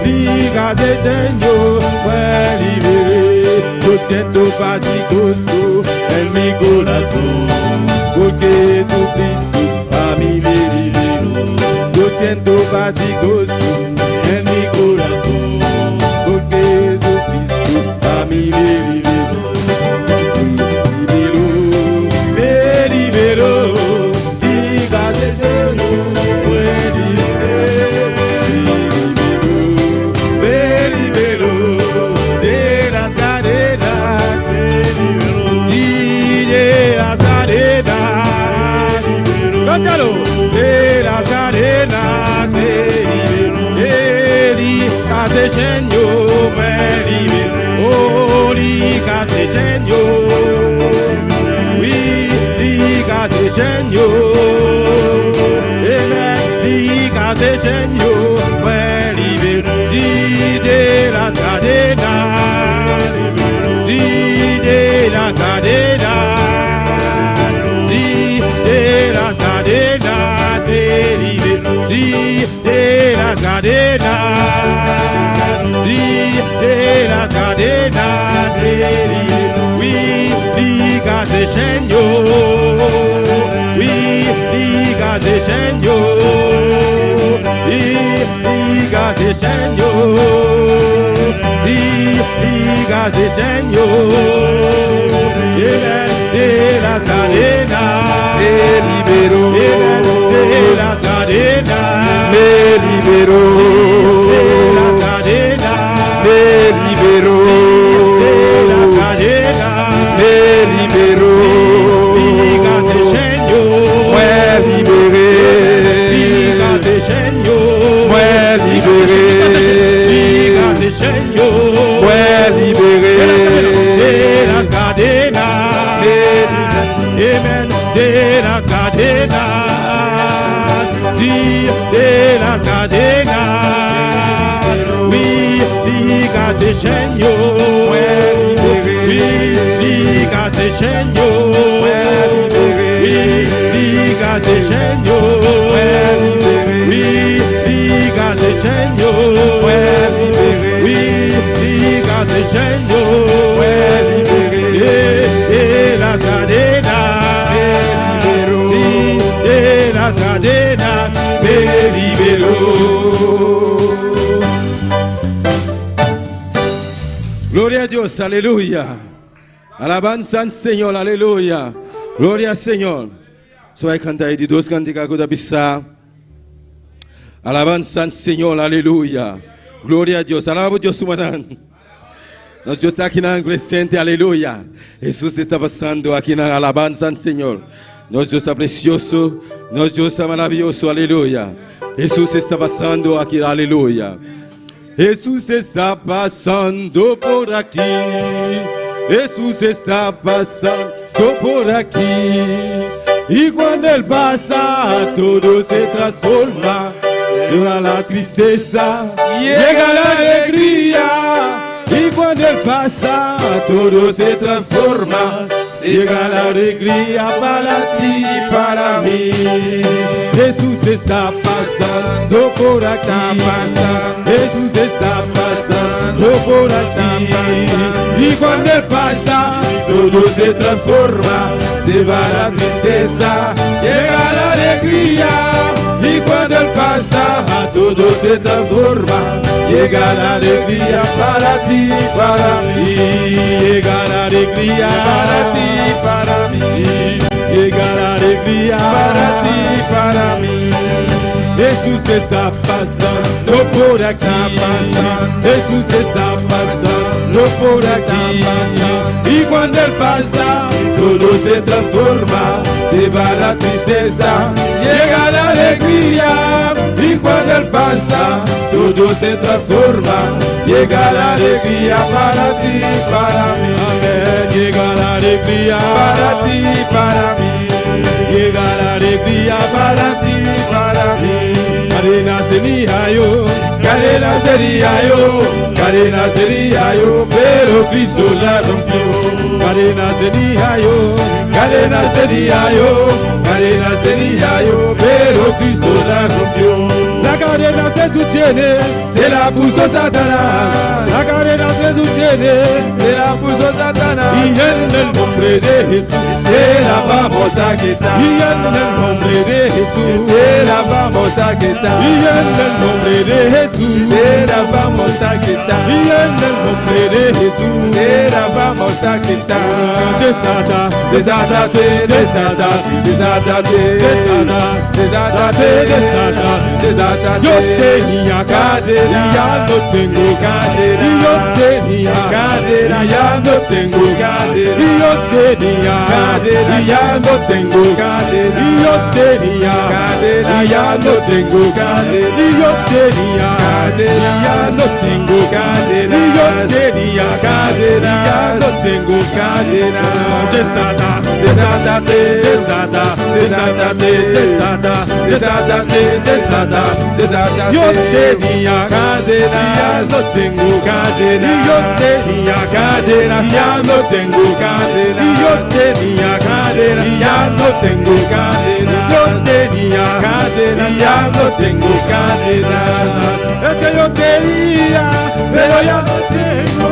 li kraze chenn yo, mwen libere. Yo siento paz y gozo en mi corazón, porque Jesucristo a mí me liberó. Yo siento paz y gozo en mi corazón, porque Jesucristo a mí me liberó. Me liberó, me liberó, li kraze chenn yo, me liberé, me liberó, me liberó de las cadenas, sí, de las cadenas. Cántalo, de las cadenas, me liberó, li kraze chenn yo, me liberó, oh, li kraze chenn yo, wi, li kraze chenn yo, amen, li kraze chenn yo, mwen libere, sí, de las cadenas, sí, de las cadenas, sí, de las cadenas, me liberó, sí, de las cadenas, sí, de las cadenas, me liberó, wi, li kraze chenn yo, wi, li kraze chenn yo, wi, li kraze chenn yo, sí, li kraze chenn yo, amen, de las cadenas, Me liberó, amen, de las cadenas, me liberó, de las cadenas, me liberó, de las cadenas, me liberó, li kraze chenn yo, mwen libere, li kraze chenn yo, mwen libere, li kraze chenn yo, mwen libere, de las cadenas, amen, de las cadenas, sí, de las cadenas, wi, li kraze chenn yo, wi, li kraze chenn yo, wi, li kraze chenn yo, wi, li kraze chenn yo, wi, li kraze chenn yo, de las cadenas, sí, de las cadenas, me liberó. Gloria a Dios, aleluya. Alabanza al Señor, aleluya. Gloria al Señor. So bai kanta e di dos kantika ku ta bisa. Alabanza al Señor, aleluya. Gloria a Dios. Alaba Dios rumannan. Nos Dios ta aki na presente, aleluya. Jesús está pasando aki na alabanza al Señor. Nos Dios ta presioso, nos Dios ta maravioso, aleluya. Jesús está pasando aquí, aleluya. Jesús está pasando por aquí. Jesús está pasando por aquí. Y cuando Él pasa, todo se transforma. Llega la tristeza, llega la alegría. Y cuando Él pasa, todo se transforma. Llega la alegría para ti y para mí. Jesús está pasando por aquí. Jesús está pasando por aquí. Y cuando Él pasa, todo se transforma. Se va la tristeza, llega la alegría. cuando Él pasa, todo se transforma. Llega la alegría para ti, para mí. Llega la alegría Para ti, para mí. Llega la alegría Para ti, para mí. Jesús está pasando por aquí. Está pasando. Jesús está pasando por aquí. Está Y cuando Él pasa, todo se transforma. Se va la tristeza, llega la alegría. Y cuando Él pasa, todo se transforma. Llega la alegría para ti, para mí. Amén. Llega la alegría Para ti, para mí. Llega la alegría Para ti, para mí. Cadena sería yo, Cadena sería yo, cadena sería yo, pero Cristo la rompió. Cadena sería yo, Cadena sería yo, cadena sería yo, pero Cristo la rompió. La cadena que tú tienes, Se la puso Satanás, la cadena que tú tienes, se la puso Satanás, y en el nombre de Jesús, te la vamos a quitar. y en el nombre de Jesús, Te la vamos a quitar. y en el nombre de Jesús, Te la vamos a quitar. y en el nombre de Jesús, Te la vamos a quitar. Desata, Desátate, desata, desátate, desata, desátate, desata, desátate. Yo tenía cadena, y ya no tengo cadena, y yo tenía cadena, y ya no tengo cadena, y yo tenía cadena, y ya no tengo cadena, y yo tenía cadena, y ya no tengo cadena, y yo tenía cadena, y ya no tengo cadena, y yo tenía cadena, y ya no tengo cadena, Desata, desátate, desata, desátate, desata, desátate, desata, desátate. Yo tenía cadena, y ya no tengo cadena, y yo tenía cadena, y ya no tengo cadena, y yo tenía cadena, y ya no tengo cadena, yo tenía cadena, y ya no tengo cadenas, Es que yo tenía, pero ya no tengo,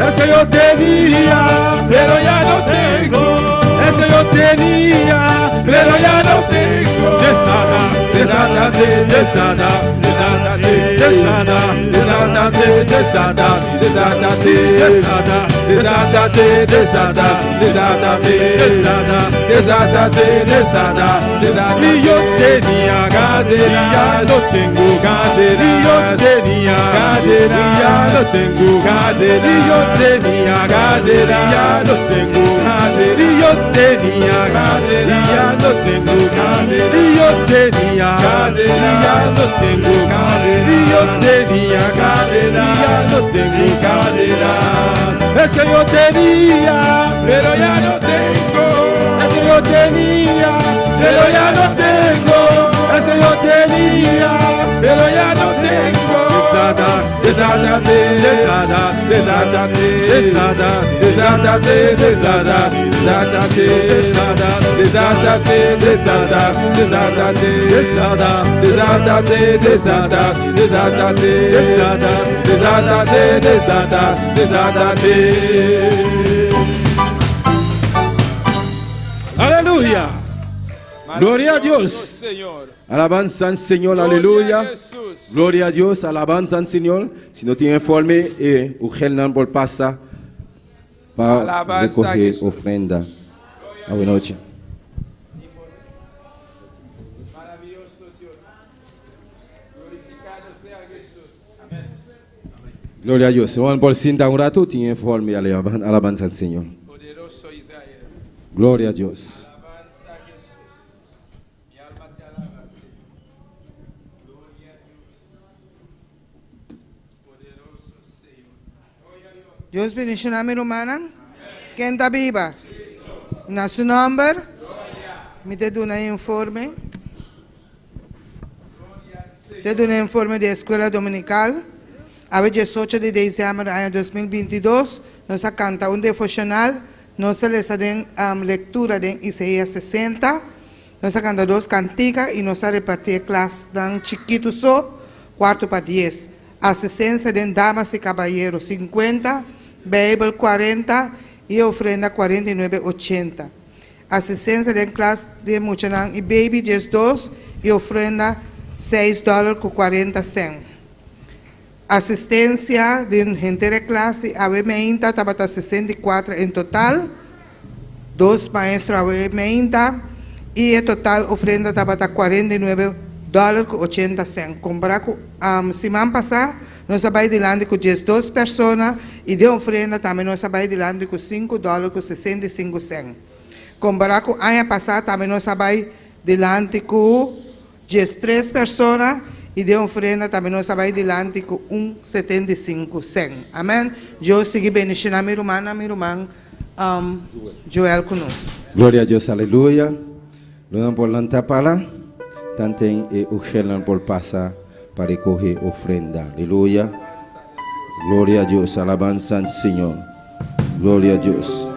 es que yo tenía, pero ya no tengo, es que yo tenía, pero ya no tengo. Desata, Desátate, desata, desátate, desata, desátate, desata, desátate, desata, desátate, desata, desátate, desata, desátate, desata, desata. Y yo tenía cadena, y ya no tengo cadena, y yo tenía cadena, y ya no tengo cadena, y yo tenía cadena, y ya no tengo cadena, y yo tenía cadena, y ya no tengo cadena, y yo tenía cadena, y ya no tengo cadena, y yo tenía cadena, y ya no tengo cadena, Es que yo tenía, pero ya no tengo, es que yo tenía, pero ya no tengo, es que yo tenía, pero ya no tengo. Desata, Desátate, desata, desátate, desata, desátate, desata, desátate, desata, desátate, desata, desátate, desata, desátate, desata, desátate, desata, desátate, desata, desátate. Aleluya. Gloria a Dios. Señor. Alabanza al Señor, Gloria aleluya. a Jesús. Gloria a Dios, alabanza al Señor. Si no tiene informe, Ugel por pasa para Alabanza a recoger Jesús. ofrenda. A buena noche. Maravilloso Dios. Glorificado sea Jesús. Amén. Gloria a Dios. Se van por cinta un rato, tiene informe, alabanza al Señor. Poderoso Israel. Gloria a Dios. Alabanza a Jesús. Mi alma te alaba, Señor. Gloria a Dios. Poderoso Señor. Gloria a Dios. Dios bendiciona mi rumana. Ken ta biba? Na su nomber. Mi ta duna informe. Ta duna informe di Scol Dominical. A 18 di december di aña 2022, nos a canta un devocional, nos a lesa lectura di Isaías 60, nos a canta dos cantica y nos a reparti klas dan chikito so, cuarto pa 10. Asistencia di damas y caballeros 50, Bijbel 40 y ofrenda 49,80. Asistencia di klas di muchanan y baby 12 y ofrenda 6 dòler ku 40 sèn. Asistensia den henter e klas di awe meinta tabata 64 en total, dos maestro awe meinta, i e total ofrenda tabata 49 dòler ku 80 sèn. Kompará ku siman pasá, nos a bai dilanti ku 12 persona i den ofrenda tambe nos a bai dilanti ku 5 dòler ku 65 sèn. Kompará ku aña pasá tambe nos a bai dilanti ku 13 persona i den ofrenda tambe nos a bai dilanti ku 1,75 sèn. Amèn. Dios sigui bendishoná mi rumannan, mi ruman Joel ku nos. Gloria a Dios, aleluya. Lo nan por lanta para, tanten e ujernan por pasa pa recoge ofrenda. Aleluya. Gloria a Dios, alabanza al Señor. Gloria a Dios.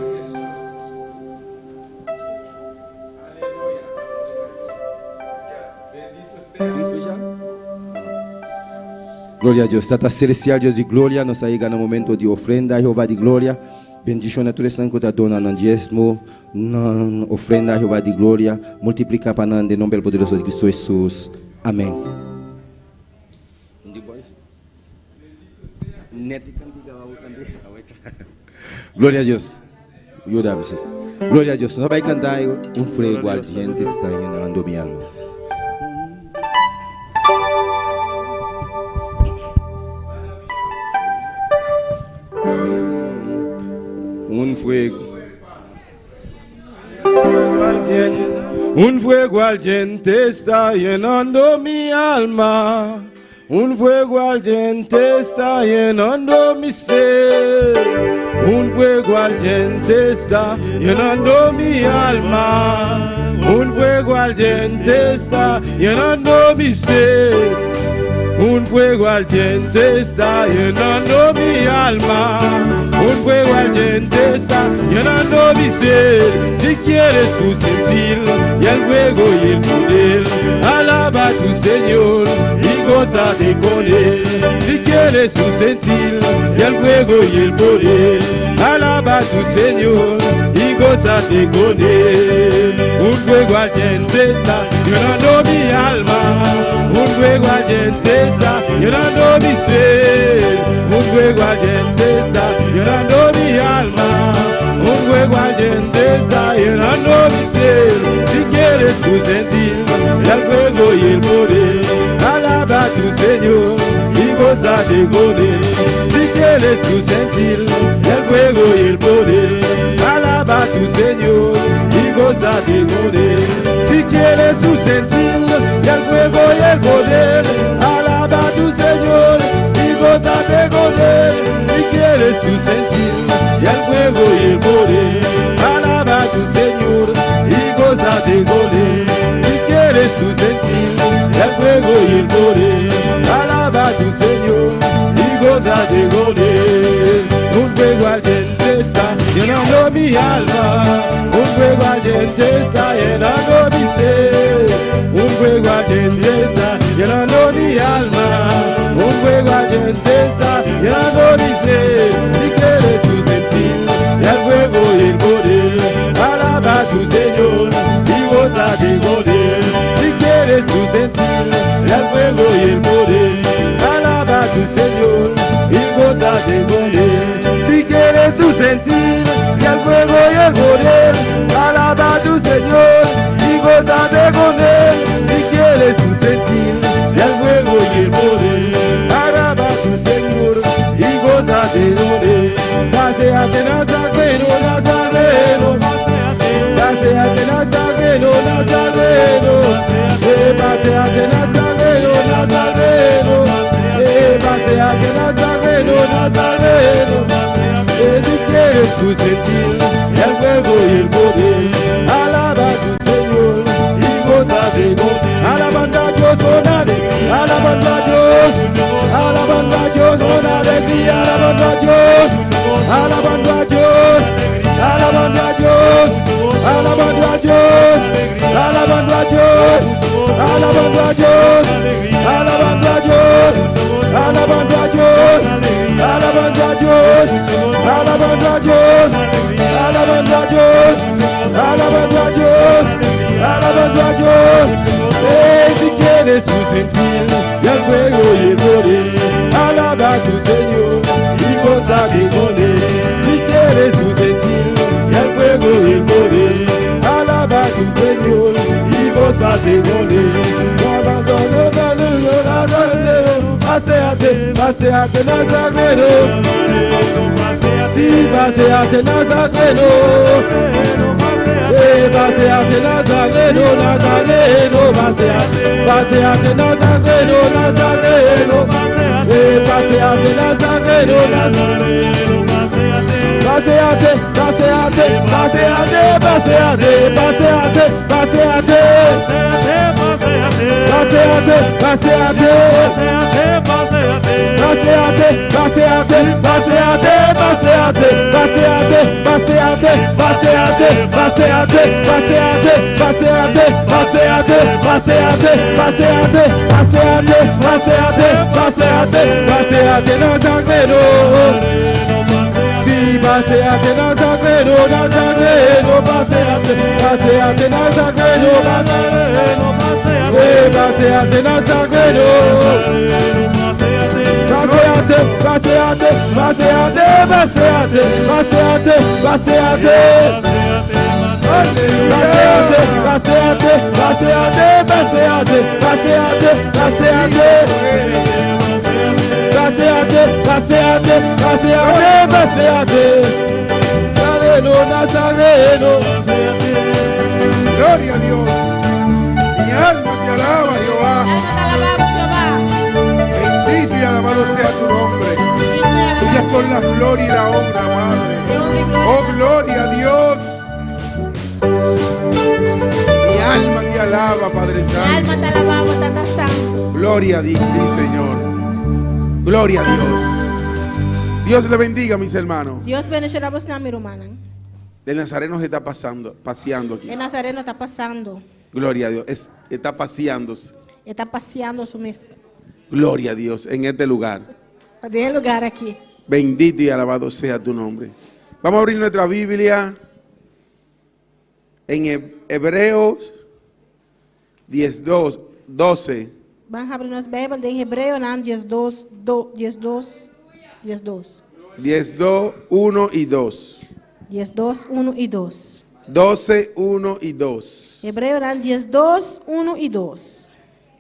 Gloria a Dios. Tata Celestial, Dios di gloria, nos a yega na momento di ofrenda, Jehová di gloria. Bendiciona tur esnan cu ta dona nan diezmo, nan ofrenda, Jehová di gloria. Multiplica pa nan den nomber poderoso di Cristo Jesus. Amen. Gloria a Dios. Ayúdame, sí. Gloria a Dios. Nos bay canta un fuego ardiente está llenando mi alma. Un fuego. Un fuego ardiente está llenando mi alma. Un fuego ardiente está llenando mi ser. Un fuego ardiente está llenando mi alma. Un fuego ardiente está llenando mi ser. Un fuego ardiente está llenando mi alma. Un fuego ardiente está llenando mi ser. Si quieres tu sentir y el fuego y el poder, alaba a tu Señor y gózate con él. Si quieres tu sentir y el fuego y el poder, alaba a tu Señor y gózate con él. Un fuego ardiente está llenando mi alma. Un fuego ardiente está llenando mi ser. Un fuego ardiente está llenando mi alma. Un fuego ardiente está llenando mi ser. Si quieres tu sentir el fuego y el poder, alaba a tu Señor y gózate con él. Si quieres tu sentir el fuego y el poder, alaba a tu Señor y gózate con él. Si quieres tu sentir el fuego y el poder, alaba a tu Señor y gózate con él. Si quieres tu sentir el fuego y el poder, alaba a tu Señor y gózate con él. Si quieres tu sentir el fuego y el poder, alaba a tu Señor y gózate con él. Un fuego ardiente está llenando mi alma, un fuego ardiente está llenando mi ser, un fuego ardiente está llenando mi alma, un fuego ardiente está llenando mi ser. Si quieres tu sentir el fuego y el poder, alaba a tu Señor y gózate con él. Si quieres tu sentir el fuego y el poder, alaba a tu Señor y gózate con él. Si quieres tu sentir el fuego y el poder, alaba a tu Señor y gózate con él. Si quieres tu sentir el fuego y el poder, alaba a tu Señor y gózate con él. Paseate Nazareno, Nazareno, paseate Nazareno, Nazareno, paseate Nazareno, Nazareno, paseate Nazareno, Nazareno. Si quieres tu sentir el fuego y el poder, alaba a tu Señor y gózate con. Alabando a Dios con alegría, alabando a Dios, alabando a Dios con alegría, alabando a Dios, alabando a Dios, alabando a Dios, alabando a Dios, alabando a Dios, alabando a Dios, alabando a Dios, alabando a Dios, alabando a Dios, alabando a Dios, alabando a Dios, alabando a Dios, alabando a Dios. Si quieres tu tu sentir el fuego y el poder. Alaba a tu Señor y gózate con él. Si quieres tu sentir el fuego y el poder. Alaba a tu Señor y gózate con él. Paséate, paséate, Nazareno. Sí, paséate, Nazareno. Eh, paséate, Nazareno, Nazareno, paséate, paséate, Nazareno, Nazareno. Eh, paséate, Nazareno, Nazareno. Paséate, paséate, paséate, paséate, paséate, paséate. Paséate, paséate. Paséate, paséate, paséate, paséate, paséate, paséate, paséate, paséate, paséate, paséate, paséate, paséate, paséate, paséate, paséate, paséate, paséate, Nazareno. Sí, paséate, Nazareno, Nazareno, paséate, paséate, Nazareno, Nazareno, paséate, Nazareno. Paséate, paséate, paséate, paséate, paséate, paséate. Paséate, paséate, paséate, paséate, paséate, paséate. Paséate, paséate, paséate, paséate. Nazareno, Nazareno. Gloria a Dios. Mi alma te alaba, Jehová. Bendito y alabado sea tu nombre. Tuyas son la gloria y la honra, Padre. Oh, gloria a Dios. Mi alma te alaba, Padre Mi Santo. alma ta alabá bo, Tata Santu. Gloria a Dios, Señor. Gloria a Dios. Dios le bendiga, mis hermanos. Dios bendishoná boso, mi rumannan. El Nazareno se está pasando, paseando aquí. E Nazareno ta pasando. Gloria a Dios. Está paseándose. E ta paseando su mes. Gloria a Dios en este lugar. Den e lugá aki. Bendito y alabado sea tu nombre. Vamos a abrir nuestra Biblia en Hebreos 10, 2, 12. Ban habri nos Beibel den Hebreonan 12, 12, 12. 10, 2, 1 y 2. 12, 1 i 2. 12, 1 y 2. Hebreonan 12, 1 i 2.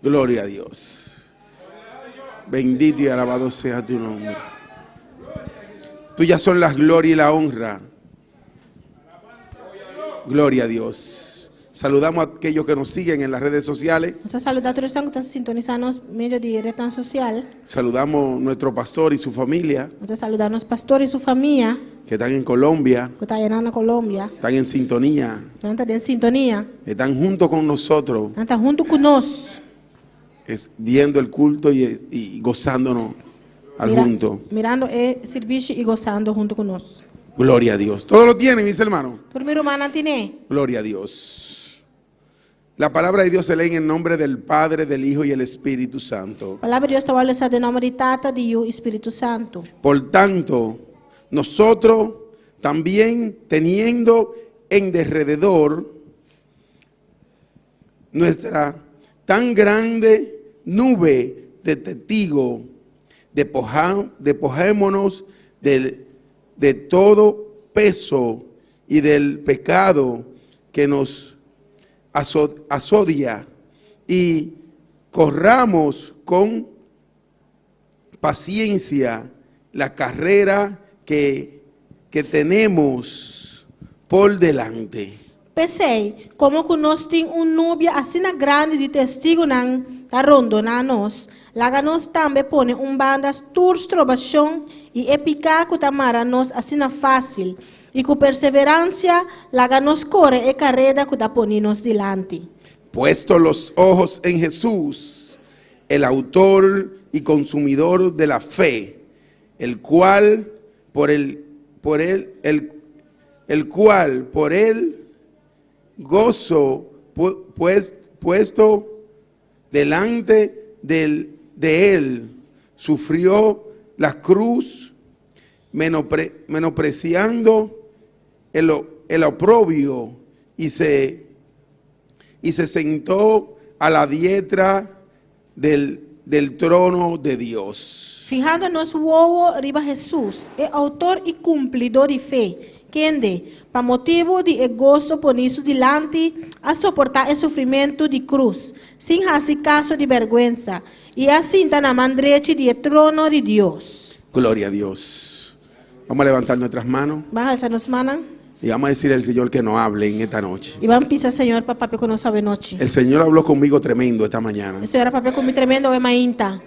Gloria a Dios. Bendito y alabado sea tu nombre. Tuyas son las gloria y la honra. Gloria a Dios. Saludamos a aquellos que nos siguen en las redes sociales. Nos ta saludá tur esnan ku ta sintonisá nos medio di ret sosial. Saludamos a nuestro pastor y su familia Nos ta saludá nos pastor i su famia, que están en Colombia, ku ta na Colombia. están en sintonía, Nan ta den sintonia. están junto con nosotros, Nan ta huntu ku nos. viendo el culto y gozándonos al junto. Mirando e servisio i gosando huntu ku nos. Gloria a Dios. Todos lo tienen, mis hermanos. Tur mi rumannan tin'é. Gloria a Dios. La palabra de Dios se lee en el nombre del Padre, del Hijo y el Espíritu Santo. Palabra di Dios ta lesá den nòmber di Tata, di Yu i Spiritu Santu. Por tanto, nosotros también, teniendo en derredor nuestra tan grande nube de testigos, despojémonos de todo peso y del pecado que nos asodia y corramos con paciencia la carrera que tenemos por delante. P'esei, komo ku nos tin un nubia asina grandi di testigunan ta rondoná nos, laga nos tambe pone un banda tur strobashon i e piká ku ta mara nos asina fásil, i ku perseveransia laga nos kore e kareda ku ta poní nos dilanti. Puesto los ojos en Jesús, el autor y consumidor de la fe, el cual por el gozo puesto delante de él, sufrió la cruz, menospreciando el oprobio, y se sentó a la diestra del, del trono de Dios. Fihando nos wowo riba Hesus, e outor i kumplidó di fe, kende, pa motibu di e goso poní su dilanti, a soportá e sufrimentu di krus, sin hasi kaso di bèrgwensa, i a sinta na man drechi di e trono di Dios. Gloria a Dios. Vamos a levantar nuestras manos. Ban alsa nos mannan. Y vamos a decirle al Señor que nos hable en esta noche. I ban pisa Señor pa papia ku nos awenochi. El Señor habló conmigo tremendo esta mañana. E Señor a papia ku mi tremendo awe mainta.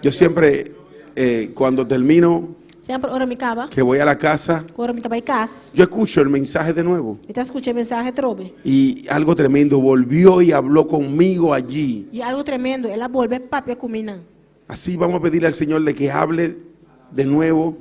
Yo siempre, eh, cuando termino, Semper ora mi kaba, que voy a la casa, ku ora mi ta bai kas, yo escucho el mensaje de nuevo. mi ta skucha e mensahe atrobe. Y algo tremendo, volvió y habló conmigo allí. I algu tremendo, el a bolbe papia ku mi nan. Así vamos a pedirle al Señor de que hable de nuevo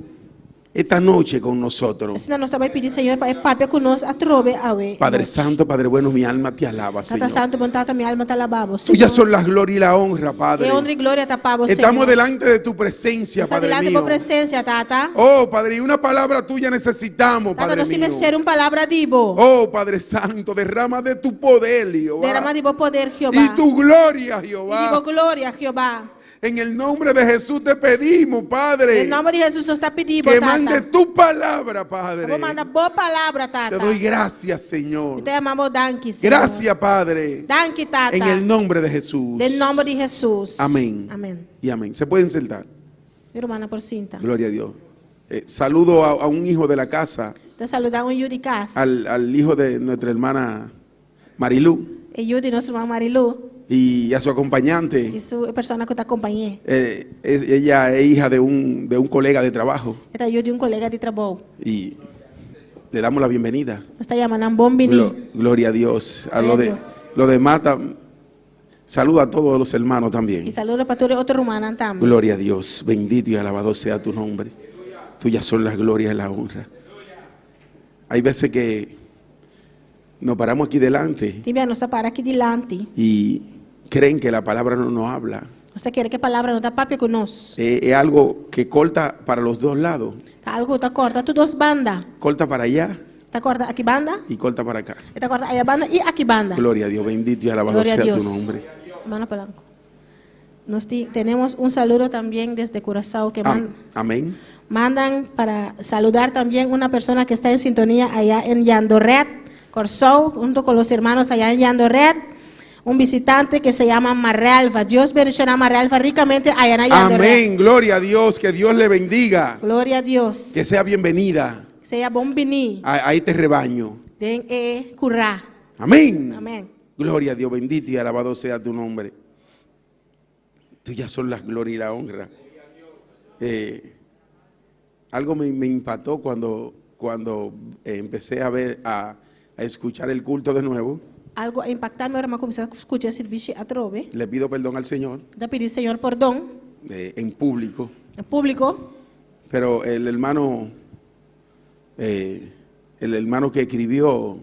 esta noche con nosotros. Asina nos ta bai pidi Señor pa e papia ku nos atrobe awe Padre nochi. Santo, Padre bueno, mi alma te alaba, Tata Señor. Santu, bon Tata, mi alma ta alaba bo, Tuyas Señor. son las gloria y la honra, Padre. E honra i gloria ta pa bo, Estamos Señor. delante de tu presencia, Nos ta Padre dilanti bo mío. presensia, Tata. Oh, Padre, y una palabra tuya necesitamos, Tata, Padre nos tin mío. mester un palabra di bo. Oh, Padre Santo, derrama de tu poder, Jehová. Derama di bo poder, Jehová. Y tu gloria, I di bo Jehová. gloria, Jehová. En el nombre de Jesús te pedimos, Padre, Den nòmber di Hesus nos ta pidi bo, que Tata. mande tu palabra, Padre. Bo manda bo palabra, Tata. Te doy gracias, Señor. Mi ta yama bo danki, Señor. Gracias, Padre. Danki, Tata. En el nombre de Jesús. Den nòmber di Hesus. Amén. Amèn. Y amén. Se pueden sentar. Mi rumannan por sinta. Gloria a Dios. Eh, saludo a, a un hijo de la casa, Ta saludá un yu di kas. al, al hijo de nuestra hermana Marilú E yu di nos ruman Marilú y a su acompañante. i su e persona ku ta kompañ'é. Eh, es- ella es hija de un, de un colega de trabajo E ta yu di un kolega di trabou. y le damos la bienvenida. Nos ta yama nan bon biní. Glo- gloria a Dios. A lo Gloria a de, Dios. lo demás, tam- saluda a todos los hermanos también. I saludo pa tur e otro rumannan tambe. Gloria a Dios. Bendito y alabado sea tu nombre. Tuyas son las glorias y la honra. Hay veces que nos paramos aquí delante Tin bia nos ta para aki dilanti. y creen que la palabra no nos habla. Nos ta kere ku e palabra no ta papia ku nos. Eh, Es, algo que corta para los dos lados. Ta algu ku ta kòrta tur dos banda. Corta para allá Ta kòrta aki banda, y corta para acá. e ta kòrta aya banda i aki banda. Gloria a Dios. Bendito y alabado Gloria a sea tu Dios. nombre. Hermano Polanco. Nos tenemos un saludo también desde Curazao que Am- amén. mandan para saludar también una persona que está en sintonía allá en Yandorret, Corsou, junto con los hermanos allá en Yandorret. Un visitante que se llama Marralva. Dios bendicionará a Marralva ricamente allá en Yandorret. Amén. Gloria a Dios. Que Dios le bendiga. Gloria a Dios. Que sea bienvenida Sea bon biní. a, a este rebaño. Den e kurá. Amén. Amén. Gloria a Dios, bendito y alabado sea tu nombre. Tuyas son las gloria y la honra. Eh, algo me, me impactó cuando, cuando eh, empecé a ver, a, a escuchar el culto de nuevo. Algu a impaktá mi ora m'a kuminsá skucha e sirbishi atrobe. Le pido perdón al Señor Ta pidi Señor pordon eh, en público, en públiko. pero el hermano, eh, el hermano que escribió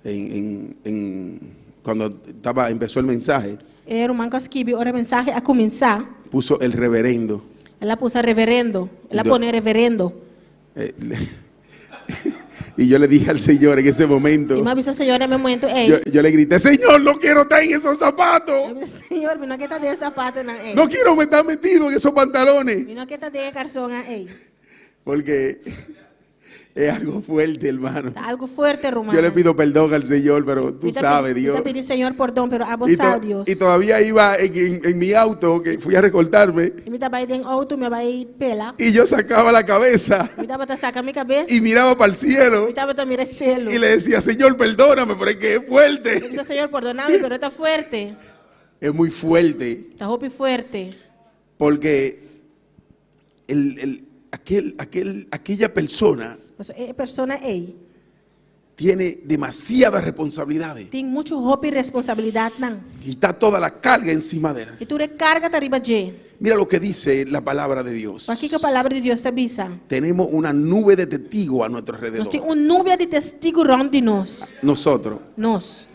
en, en- en- cuando estaba, empezó el mensaje, E ruman ku a skibi ora e mensahe a kuminsá. puso el reverendo. El a pusa reverendo. El a pone reverendo. Eh, y yo le dije al Señor en ese momento, I m'a bisa Señor na e momento ei. yo, yo le grité, Señor, no quiero estar en esos zapatos, Señor, mi no ke ta den e sapatunan ei. no quiero estar metido en esos pantalones, Mi no ke ta den e karsonnan ei. porque es algo fuerte, hermano. Ta algu fuerte, ruman. Yo le pido perdón al Señor, pero tú Mi ta sabes, pidi, Dios. Mi ta pidi Señor pordon, pero abo Y, to- sa, Dios. y todavía iba en, en- en mi auto, que fui a recortarme, I mi ta bai den outo, mi a bai pela. y yo sacaba la cabeza Mi tabata saka mi kabes. y miraba para el cielo Mi tabata mira shelu. y le decía, Señor, perdóname, pero es que es fuerte. Mi bisa, Señor, pordoná mi, pero ta fuerte. Es muy fuerte. Ta hopi fuerte. Porque el, el- aquel, aquel, aquella persona Paso e persona ei tiene demasiadas responsabilidades tin muchu hopi responsabilidatnan. y está toda la carga encima de él. I tur e karga ta riba dje. Mira lo que dice la palabra de Dios. Wak kiko palabra di Dios ta bisa. Tenemos una nube de testigos a nuestro Nos alrededor. tin un nubia di testigu rònt di nos. Nosotros. Nos.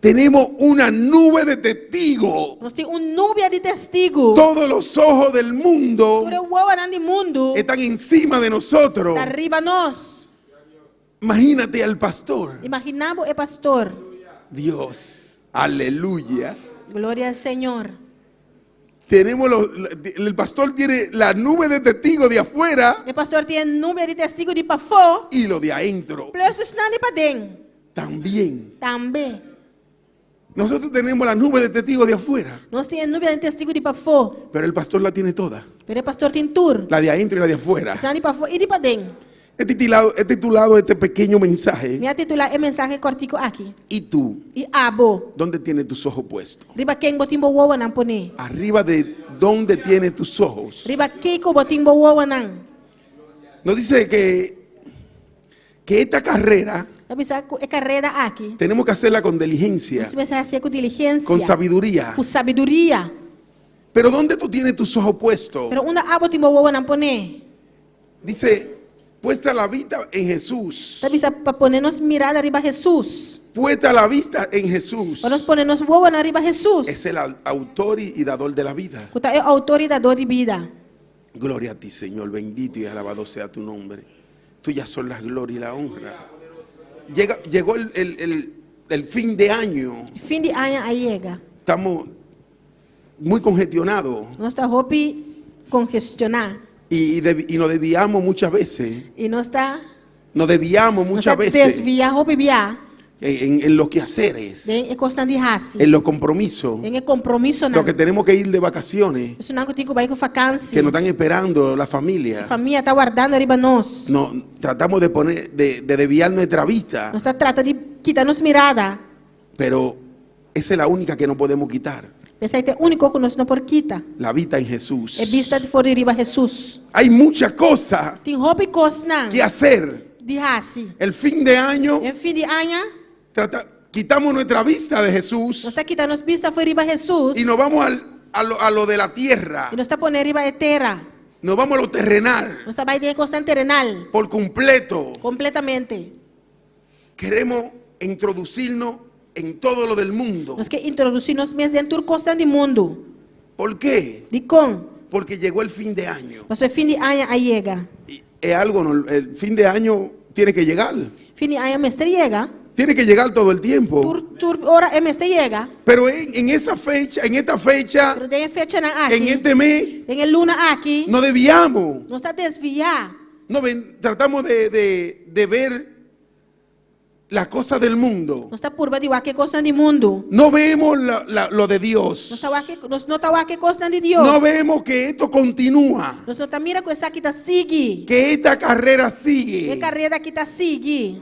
Tenemos una nube de testigos. Nos tin un nubia di testigu. Todos los ojos del mundo Tur e wowonan di mundu están encima de nosotros. ta riba nos. Imagínate al pastor. Imaginá bo e pastor. Dios. Aleluya. Gloria al Señor. Tenemos los, el pastor tiene la nube de testigos de afuera E pastor tin e nubia di testigu di pafó. y lo de adentro Plus esnan di paden. también. Tambe. Nosotros tenemos la nube de testigos de afuera, Nos tin e nubia di testigu di pafó. pero el pastor la tiene toda. Pero e pastor tin tur. La de adentro y la de afuera. Esnan di pafó i di paden. He titulado, he titulado este pequeño mensaje. Mi a titulá e mensahe kòrtiku aki. ¿Y tú? I abo. ¿Dónde tienes tus ojos puestos? Riba ken bo tin bo wowonan poné? Arriba de dónde tienes tus ojos. Riba kiko bo tin bo wowonan? Nos dice que, que esta carrera Ta bisa ku e karera aki. tenemos que hacerla con diligencia, Nos mester hasié ku diligensia. con sabiduría. Ku sabiduria. Pero ¿dónde tú tienes tus ojos puestos? Pero unda abo tin bo wowonan poné? Dice, puesta la vista en Jesús. Ta bisa pa pone nos mirada riba Hesus. Puesta la vista en Jesús. Pa nos pone nos wowonan riba Hesus. Es el autor y dador de la vida. Ku ta e outor i dador di bida. Gloria a ti, Señor. Bendito y alabado sea tu nombre. Tuyas son las gloria y la honra. Llega, llegó el, el- el- el fin de año. Fin di aña a yega. Estamos muy congestionados Nos ta hopi kongestioná. y, y debi- y nos desviamos muchas veces. I nos ta Nos desviamos nos muchas ta veces desviá hopi bia en, en- en los quehaceres, den e kosnan di hasi, en los compromisos. den e kompromisonan. Los que tenemos que ir de vacaciones, Esunnan ku tin ku bai ku vakansi. que nos están esperando la familia. Famia ta wardando riba nos. No, tratamos de poner, de, de desviar nuestra vista, Nos ta trata di kita nos mirada. pero esa es la única que no podemos quitar, Esei ta e úniko ku nos no por kita. la vista en Jesús. E bista for di riba Hesus. Hay muchas cosas Tin hopi kosnan que hacer. di hasi. El fin de año Den fin di aña, trata- quitamos nuestra vista de Jesús nos ta kita nos bista for riba Hesus y nos vamos al- a, lo, a lo de la tierra, i nos ta pone riba e tera. nos vamos a lo terrenal Nos ta bai den e kosnan terenal por completo. kompletamente. Queremos introducirnos en todo lo del mundo. Nos ke introdusí nos mes den tur kosnan di mundu. ¿Por qué? Dikon? Porque llegó el fin de año. Pasobra e fin di aña a yega. Y es algo, no- el fin de año tiene que llegar. Fin di aña mester yega. Tiene que llegar todo el tiempo. Tur, tur ora e mester yega. Pero en, en esa fecha, en esta fecha, Pero den e fechanan aki, en este mes, den e luna aki, nos desviamos. nos ta desviá. No ven- tratamos de, de- de ver las cosas del mundo. Nos ta purba di wak e kosnan di mundu. No vemos la- la- lo de Nos Dios. ta wak e, nos no ta wak e kosnan di Dios. No vemos que esto continúa, Nos no ta mira ku esaki ta sigui. que esta carrera E sigue. karera aki ta sigui.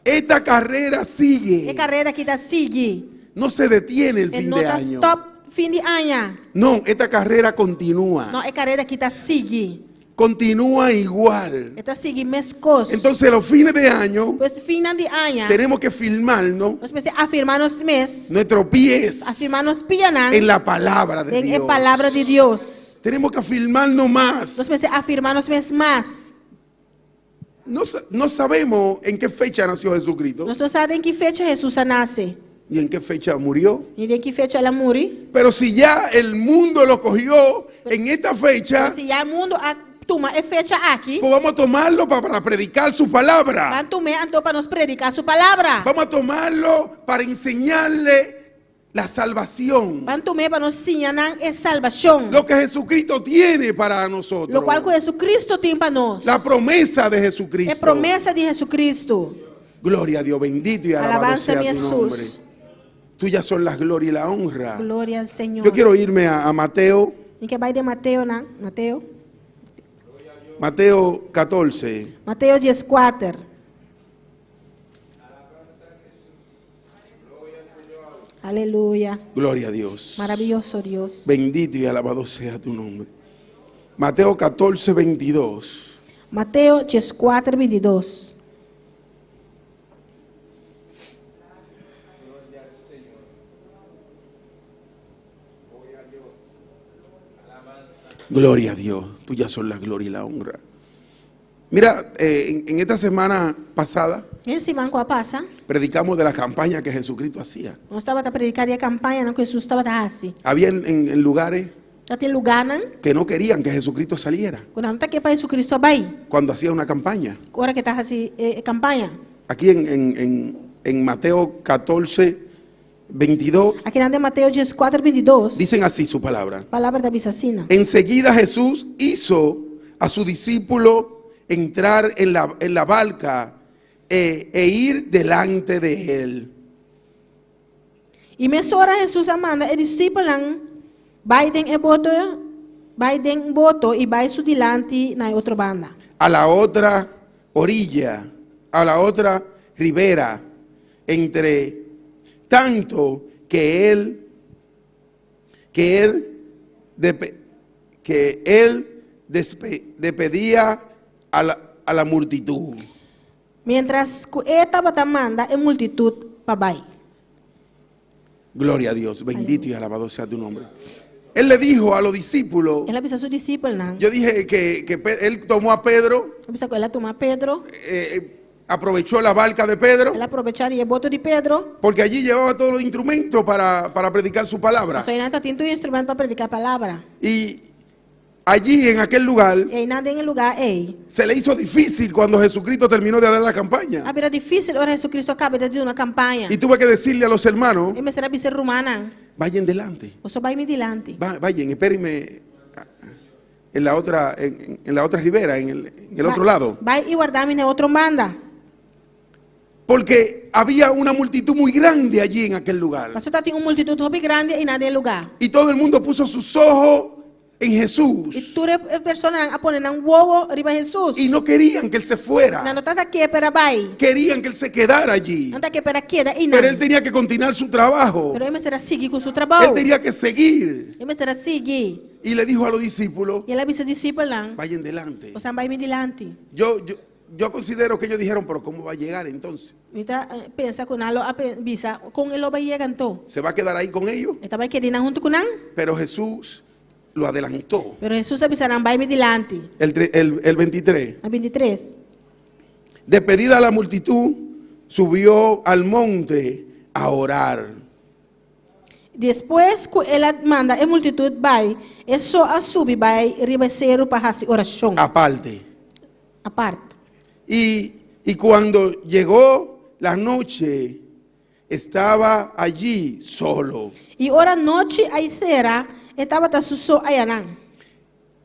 Esta carrera E sigue. karera aki ta sigui. No se detiene el E fin no de ta año. stòp fin di aña. No, esta carrera continúa. No, e karera aki ta sigui. Continúa igual. E ta sigui meskos. Entonces, los fines de año Pues finnan di aña, tenemos que firmarnos nos mester afirmá nos mes, nuestros pies afirmá nos pianan en la palabra de den e Dios. palabra di Dios. Tenemos que afirmarnos más. Nos mester afirmá nos mes mas. No, no sabemos en qué fecha nació Jesucristo Nos no sa den ki fecha Hesus a nase, ni en qué fecha murió. ni den ki fecha el a muri. Pero si ya el mundo lo cogió en esta fecha, Pero si ya mundu a tuma e fecha aki, pues vamos a tomarlo pa- para predicar su palabra. ban tum'é anto pa nos prediká su palabra. Vamos a tomarlo para enseñarle la salvación. Ban tum'é pa nos siña nan e salbashon. Lo que Jesucristo tiene para nosotros. Lokual ku Jesucristo tin pa nos. La promesa de Jesucristo. E promesa di Jesucristo. Gloria a Dios, bendito y alabado Alabanza sea a mi tu nombre. Jesús. Tuyas son las gloria y la honra. Gloria al Señor. Yo quiero irme a, a Mateo, Mi ke bai den Mateo nan, Mateo. Mateo 14. Mateo dieskuater. Aleluya. Gloria a Dios. Maravilloso Dios. Bendito y alabado sea tu nombre. Mateo 14, 22. Mateo dieskuater, bintidos. Gloria a Dios. Tuyas son la gloria y la honra. Mira, eh, en, en esta semana pasada Den siman ku a pasa, predicamos de la campaña que Jesucristo hacía. nos tabata prediká di e kampañanan ku Hesus tabata hasi. Había en, en- en lugares Tabatin lugánan que no querían que Jesucristo saliera ku nan no ta ke pa Jesucristo bai cuando hacía una campaña. ora ku e ta hasi e kampaña. Aquí en, en- en- en Mateo 14, 22 Akinan den Mateo 14, 22, dicen así su palabra. palabra ta bisa asina. Enseguida Jesús hizo a su discípulo entrar en la, en la barca e, e ir delante de él. I mesora Hesus a manda e disipelnan bai den e boto, bai den boto i bai su dilanti na e otro banda. A la otra orilla, a la otra ribera, entre tanto que él, que él, que él despedía a la, a la multitud. Miéntras ku e tabata manda e multitut pa bai. Gloria a Dios, bendito y alabado sea tu nombre. Él le dijo a los discípulos, El a bisa su disipelnan. yo dije que, que él tomó a Pedro, El a bisa ku el a tuma Pedro. eh, aprovechó la barca de Pedro, El a probechá di e boto di Pedro. porque allí llevaba todos los instrumentos para, para predicar su palabra. Pasobra einan tatin tur instrumènt pa prediká palabra. Y allí en aquel lugar Einan den e lugá ei. se le hizo difícil cuando Jesucristo terminó de dar la campaña. A bira difísil ora Jesucristo a kaba di duna kampaña. Y tuve que decirle a los hermanos, E mester a bisa e rumannan, vayan delante, Boso bai mi dilanti. vayan, espérenme en la otra, en, en la otra ribera, en el, en el otro lado. Bai i warda mi na e otro banda. Porque había una multitud muy grande allí en aquel lugar. Pasobra tatin un multitut hopi grandi einan den e lugá. Y todo el mundo puso sus ojos en Jesús. I tur e personanan a pone nan wowo riba Hesus. Y no querían que él se fuera. Nan no tabata ke p'er a bai. Querían que él se quedara allí. Nan ta ke p'er a keda einan. Pero él tenía que continuar su trabajo. Pero e mester a sigui ku su trabou. Él tenía que seguir. E mester a sigui. Y le dijo a los discípulos, I el a bisa e disipelnan, vayan delante. Bosan bai mi dilanti. Yo, yo, yo considero que ellos dijeron, pero ¿cómo va a llegar entonces? Mi ta pensa ku nan lo a bisa, Kon e lo bai yega anto? ¿Se va a quedar ahí con ellos? E ta bai keda einan huntu ku nan? Pero Jesús lo adelantó. Pero Hesus a bisa nan, Bai mi dilanti. El, el, el 23. Na bintitres. Despedida la multitud, subió al monte a orar. Despues ku el a manda e multitut bai, e so a subi bai riba e seru pa hasi orashon. Aparte. Apart. Y, y cuando llegó la noche, estaba allí solo. Y ora nochi a cera, e tabata su so ayanan.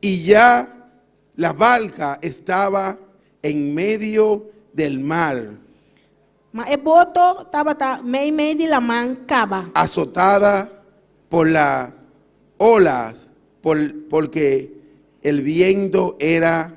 Y ya la barca estaba en medio del mar. Ma e boto tabata meimei di laman kaba. Azotada por las olas, por, porque el viento era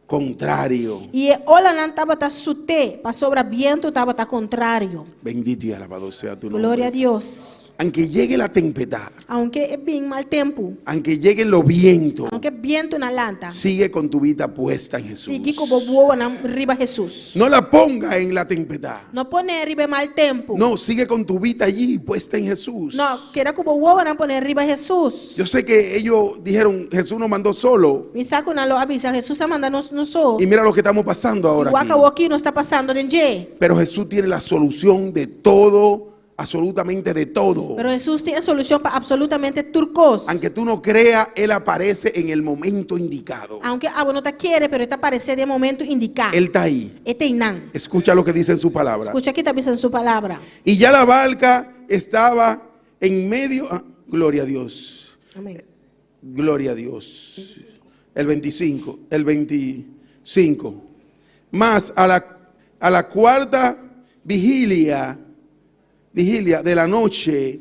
contrario. I e olanan tabata sut'é, pasobra bientu tabata kontrario. Bendito y alabado sea tu nombre. Gloria a Dios. Aunque llegue la tempestad. Aunke e bin mal tempu. Aunque lleguen los vientos. Aunke bientunan lanta. Sigue con tu vida puesta en Jesús. Sigui ku bo wowonan riba Hesus. No la ponga en la tempestad. No pon'é riba e mal tempu. No, sigue con tu vida allí puesta en Jesús. No, keda ku bo wowonan pon'é riba Hesus. Yo sé que ellos dijeron, Jesús nos mandó solo. Mi sa ku nan lo a bisa, Hesus a manda nos nos so. Y mira lo que estamos pasando ahora. I wak Aquí. awoki nos ta pasando den dje. Pero Jesús tiene la solución de todo, absolutamente de todo. Pero Hesus tin e solushon pa absolutamente tur kos. Aunque tú no creas, Él aparece en el momento indicado. Aunke abo no ta kere, pero e ta aparesé den e momento indiká. Él está ahí. E ta einan. Escucha lo que dice en su palabra. Skucha ki ta bisa en su palabra. Y ya la barca estaba en medio. Ah, gloria a Dios. Amén. Gloria a Dios. El 25, el 25. Más a la, a la cuarta vigilia, vigilia de la noche,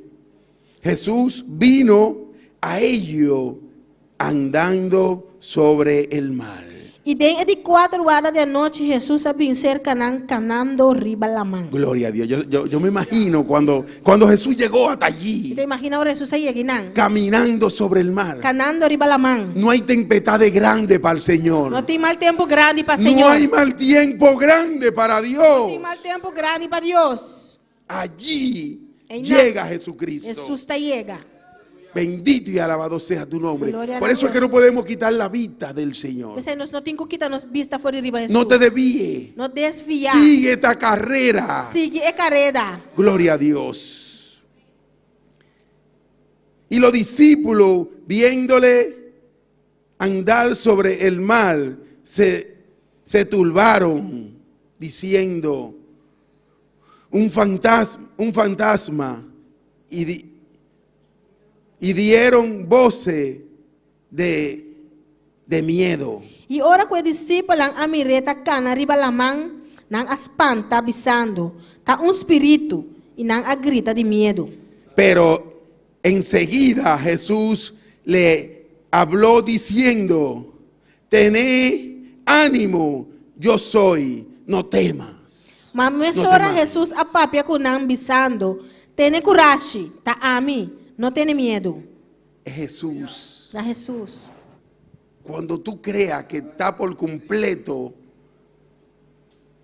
Jesús vino a ellos andando sobre el mar. I den e di kuater warda di anochi Hesus a bin serka nan kanando riba laman. Gloria a Dios. Yo, yo, yo me imagino cuando, cuando Jesús llegó hasta allí. Mi ta imagina ora Hesus a yega einan. Caminando sobre el mar. Kanando riba laman. No hay tempestad de grande para el Señor. No tin mal tempu grandi pa Señor. No hay mal tiempo grande para Dios. No tin mal tempu grandi pa Dios. Allí Einan llega Jesucristo. Hesus ta yega. Bendito y alabado sea tu nombre. Gloria a Por eso es que Dios. no podemos quitar la vista del Señor. P'esei nos no tin ku kita nos bista for di riba Hesus. No te desvíes. No desviá. Sigue esta carrera. Sigui e kareda. Gloria a Dios. Y los discípulos, viéndole andar sobre el mar, se, se turbaron, diciendo, un fantasma, un fantasma. Y, y dieron voces de, de miedo. I ora ku e disipelnan a mir'é ta kana riba laman, nan a spanta, bisando, Ta un spiritu! I nan a grita di miedu. Pero enseguida Jesús le habló diciendo, Tené ánimo, yo soy, no temas. Ma mesora Hesus a papia ku nan, bisando, Tene kurashi, ta ami, no tene miedu. Jesús. Ta Hesus. Cuando tú creas que está por completo,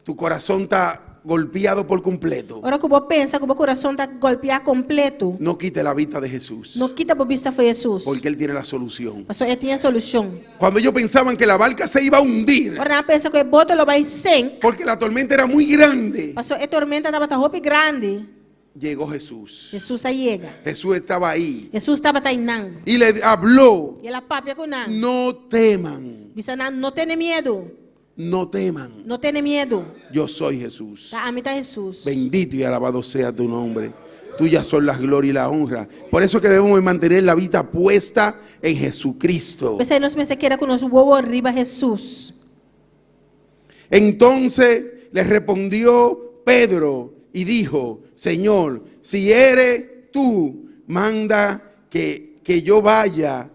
tu corazón está golpeado por completo. Ora ku bo pensa ku bo kurason ta golpiá kompletu. No quite la vista de Jesús. No kita bo bista fo'i Hesus. Porque Él tiene la solución. Pasobra E tin e solushon. Cuando ellos pensaban que la barca se iba a hundir. Ora nan a pensa ku e boto lo bai senk. Porque la tormenta era muy grande. Pasobra e tormenta tabata hopi grandi. Llegó Jesús. Hesus a yega. Jesús estaba ahí. Hesus tabata einan. Y le habló. I el a papia ku nan. No teman. Bisa nan, No tene miedu. No teman. No tene miedu. Yo soy Jesús. Ta ami ta Hesus. Bendito y alabado sea tu nombre. Tuyas son las gloria y la honra. Por eso que debemos mantener la vista puesta en Jesucristo. P'esei nos mester keda ku nos wowo riba Hesus. Entonces le respondió Pedro y dijo, Señor, si eres tú, manda que, que yo vaya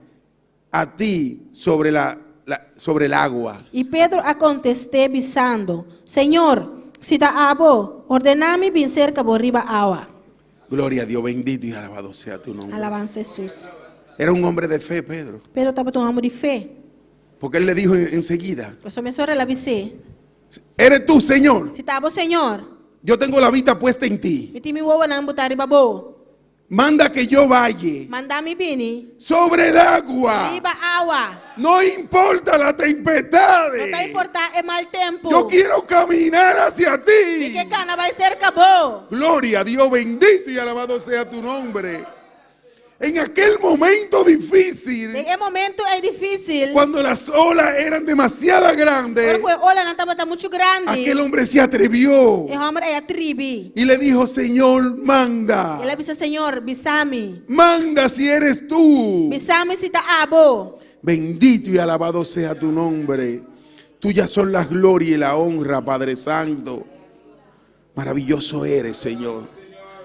a ti sobre, la, la- sobre el agua. I Pedro a kontest'é, bisando, Señor, si ta abo, ordená mi bin serka bo riba awa. Gloria a Dios, bendito y alabado sea tu nombre. Alabansa Hesus. Era un hombre de fe, Pedro. Pedro tabata un hòmber di fe. Porque él le dijo enseguida, Pasobra mesora el a bis'é, Eres tú, Señor. Si ta abo, Señor, Yo tengo la vista puesta en ti. mi tin mi wowonan butá riba bo. Manda que yo vaya Manda mi bini sobre el agua. riba awa. No importa la tempestad. No ta importá e mal tempu. Yo quiero caminar hacia Mi ti. ke kana bai serka bo. Gloria a Dios, bendito y alabado sea tu nombre. En aquel momento difícil, Den e momento ei difísil, cuando las olas eran demasiado ora grandes, ku e olanan tabata muchu grandi, aquel hombre se atrevió e hòmber ei a tribi. y le dijo, Señor, manda. El a bisa, Señor, bisa mi. Manda si eres tú. Bisa mi si ta abo. Bendito y alabado sea tu nombre. Tuyas son las gloria y la honra, Padre Santo. Maravilloso eres, Señor.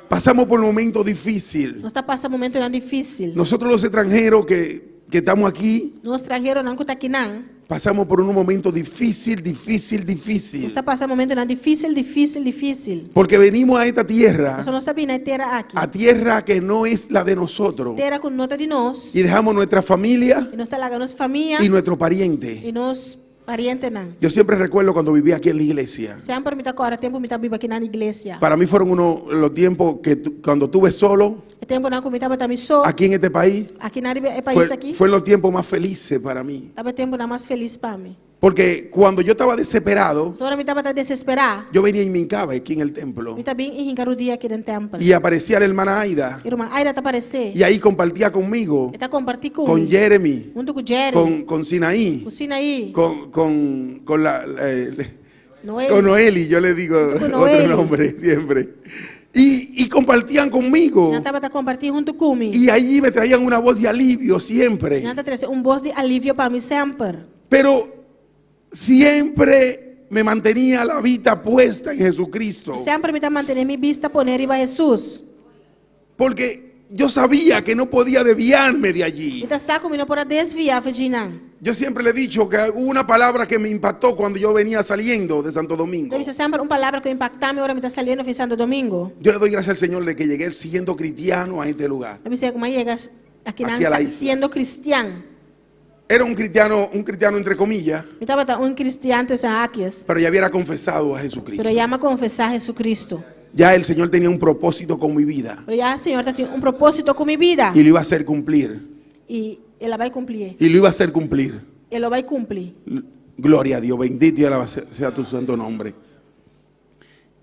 Pasamos por un momento difícil. Nos ta pasa momentonan difísil. Nosotros los extranjeros que, que estamos aquí, Nos stranheronan ku ta akinan, pasamos por un momento difícil, difícil, difícil. nos ta pasa momentonan difísil, difísil, difísil. Porque venimos a esta tierra, Pasobra nos ta bini na e tera aki. a tierra que no es la de nosotros. Tera ku no ta di nos. Y dejamos nuestra familia I nos ta laga nos famia y nuestro pariente. i nos parientenan. Yo siempre recuerdo cuando vivía aquí en la iglesia. Semper mi ta kòrda tempu mi ta biba aki na iglesia. Para mí fueron uno los tiempos que tu- cuando tuve solo E tempunan ku mi tabata mi so aquí en este país, aki na riba e pais fue, aki, fue los tiempos más felices para mí. tabata e tempunan mas felis pa mi. Porque cuando yo estaba desesperado, Pasobra mi tabata desesperá, yo venía y me hincaba aquí en el templo. mi ta bin i hinka rudia aki den tèmpel. Y aparecía la hermana Aida. E ruman Aida ta aparesé. Y ahí compartía conmigo, E ta kompartí ku con mi, Jeremy, huntu ku Jerry, con, con Sinaí, ku Sinaí, con, con, con la, Noeli. con Noeli, yo le digo Con otro Noeli. nombre siempre. Y, y compartían conmigo. Nan tabata kompartí huntu ku mi. Y allí me traían una voz de alivio siempre. Nan ta trese un bos di alivio pa mi semper. Pero siempre me mantenía la vista puesta en Jesucristo. Semper mi ta mantené mi bista poné riba Hesus. Porque yo sabía que no podía desviarme de allí. Mi ta sa ku mi no por a desviá for djinan. Yo siempre le he dicho que hubo una palabra que me impactó cuando yo venía saliendo de Santo Domingo. Mi ta bisa semper un palabra ku a impaktá mi ora mi ta saliendo for di Santo Domingo. Yo le doy gracias al Señor de que llegué siendo cristiano a este lugar. Mi ta bisa ku mi a yega akinan Aki a la isla. siendo cristian. Era un cristiano, un cristiano entre comillas, Mi tabata un cristian tussen haakjes, pero ya había confesado a Jesucristo. pero ya m'a confesá Jesucristo. Ya el Señor tenía un propósito con mi vida Pero ya Señor tatin un propósito ku mi bida y lo iba a hacer cumplir. i el a bai kumplié. Y lo iba a hacer cumplir. E lo bai kumpli. Gloria a Dios, bendito y alabado sea tu santo nombre.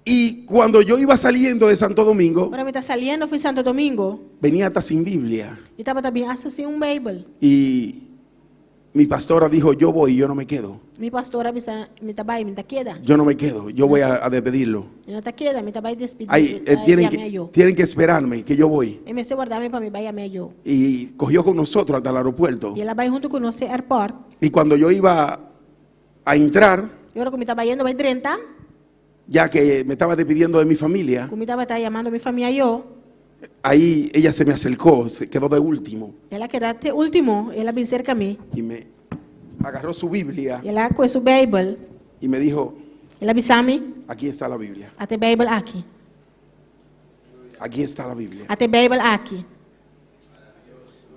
Y cuando yo iba saliendo de Santo Domingo, Ora mi ta saliendo for di Santo Domingo, venía hasta sin Biblia. mi tabata bin hasta sin un Beibel. Y Mi pastora dijo, yo voy, yo no me quedo. Mi pastor a bisa, mi ta bai, mi n' ta keda. Yo no me quedo, yo voy a despedirlo. Mi no ta keda, mi ta bai despedí, Ahí, bai tienen, yama que, ayó. tienen que esperarme, que yo voy. E mester warda mi pa mi bai yama ayó. Y cogió con nosotros hasta el aeropuerto. I el a bai huntu ku nos te airport. Y cuando yo iba a entrar, I ora ku mi ta bayendo bai drenta, ya que me estaba despidiendo de mi familia, ku mi tabata yamando mi famia ayó, ahí ella se me acercó, se quedó de último el a keda te último, el a bin serka mi. y me agarró su Biblia I el a kue su Beibel, y me dijo, el a bisa mi, aquí está la Biblia, Ata e Beibel aki. aquí está la Biblia. Ata e Beibel aki.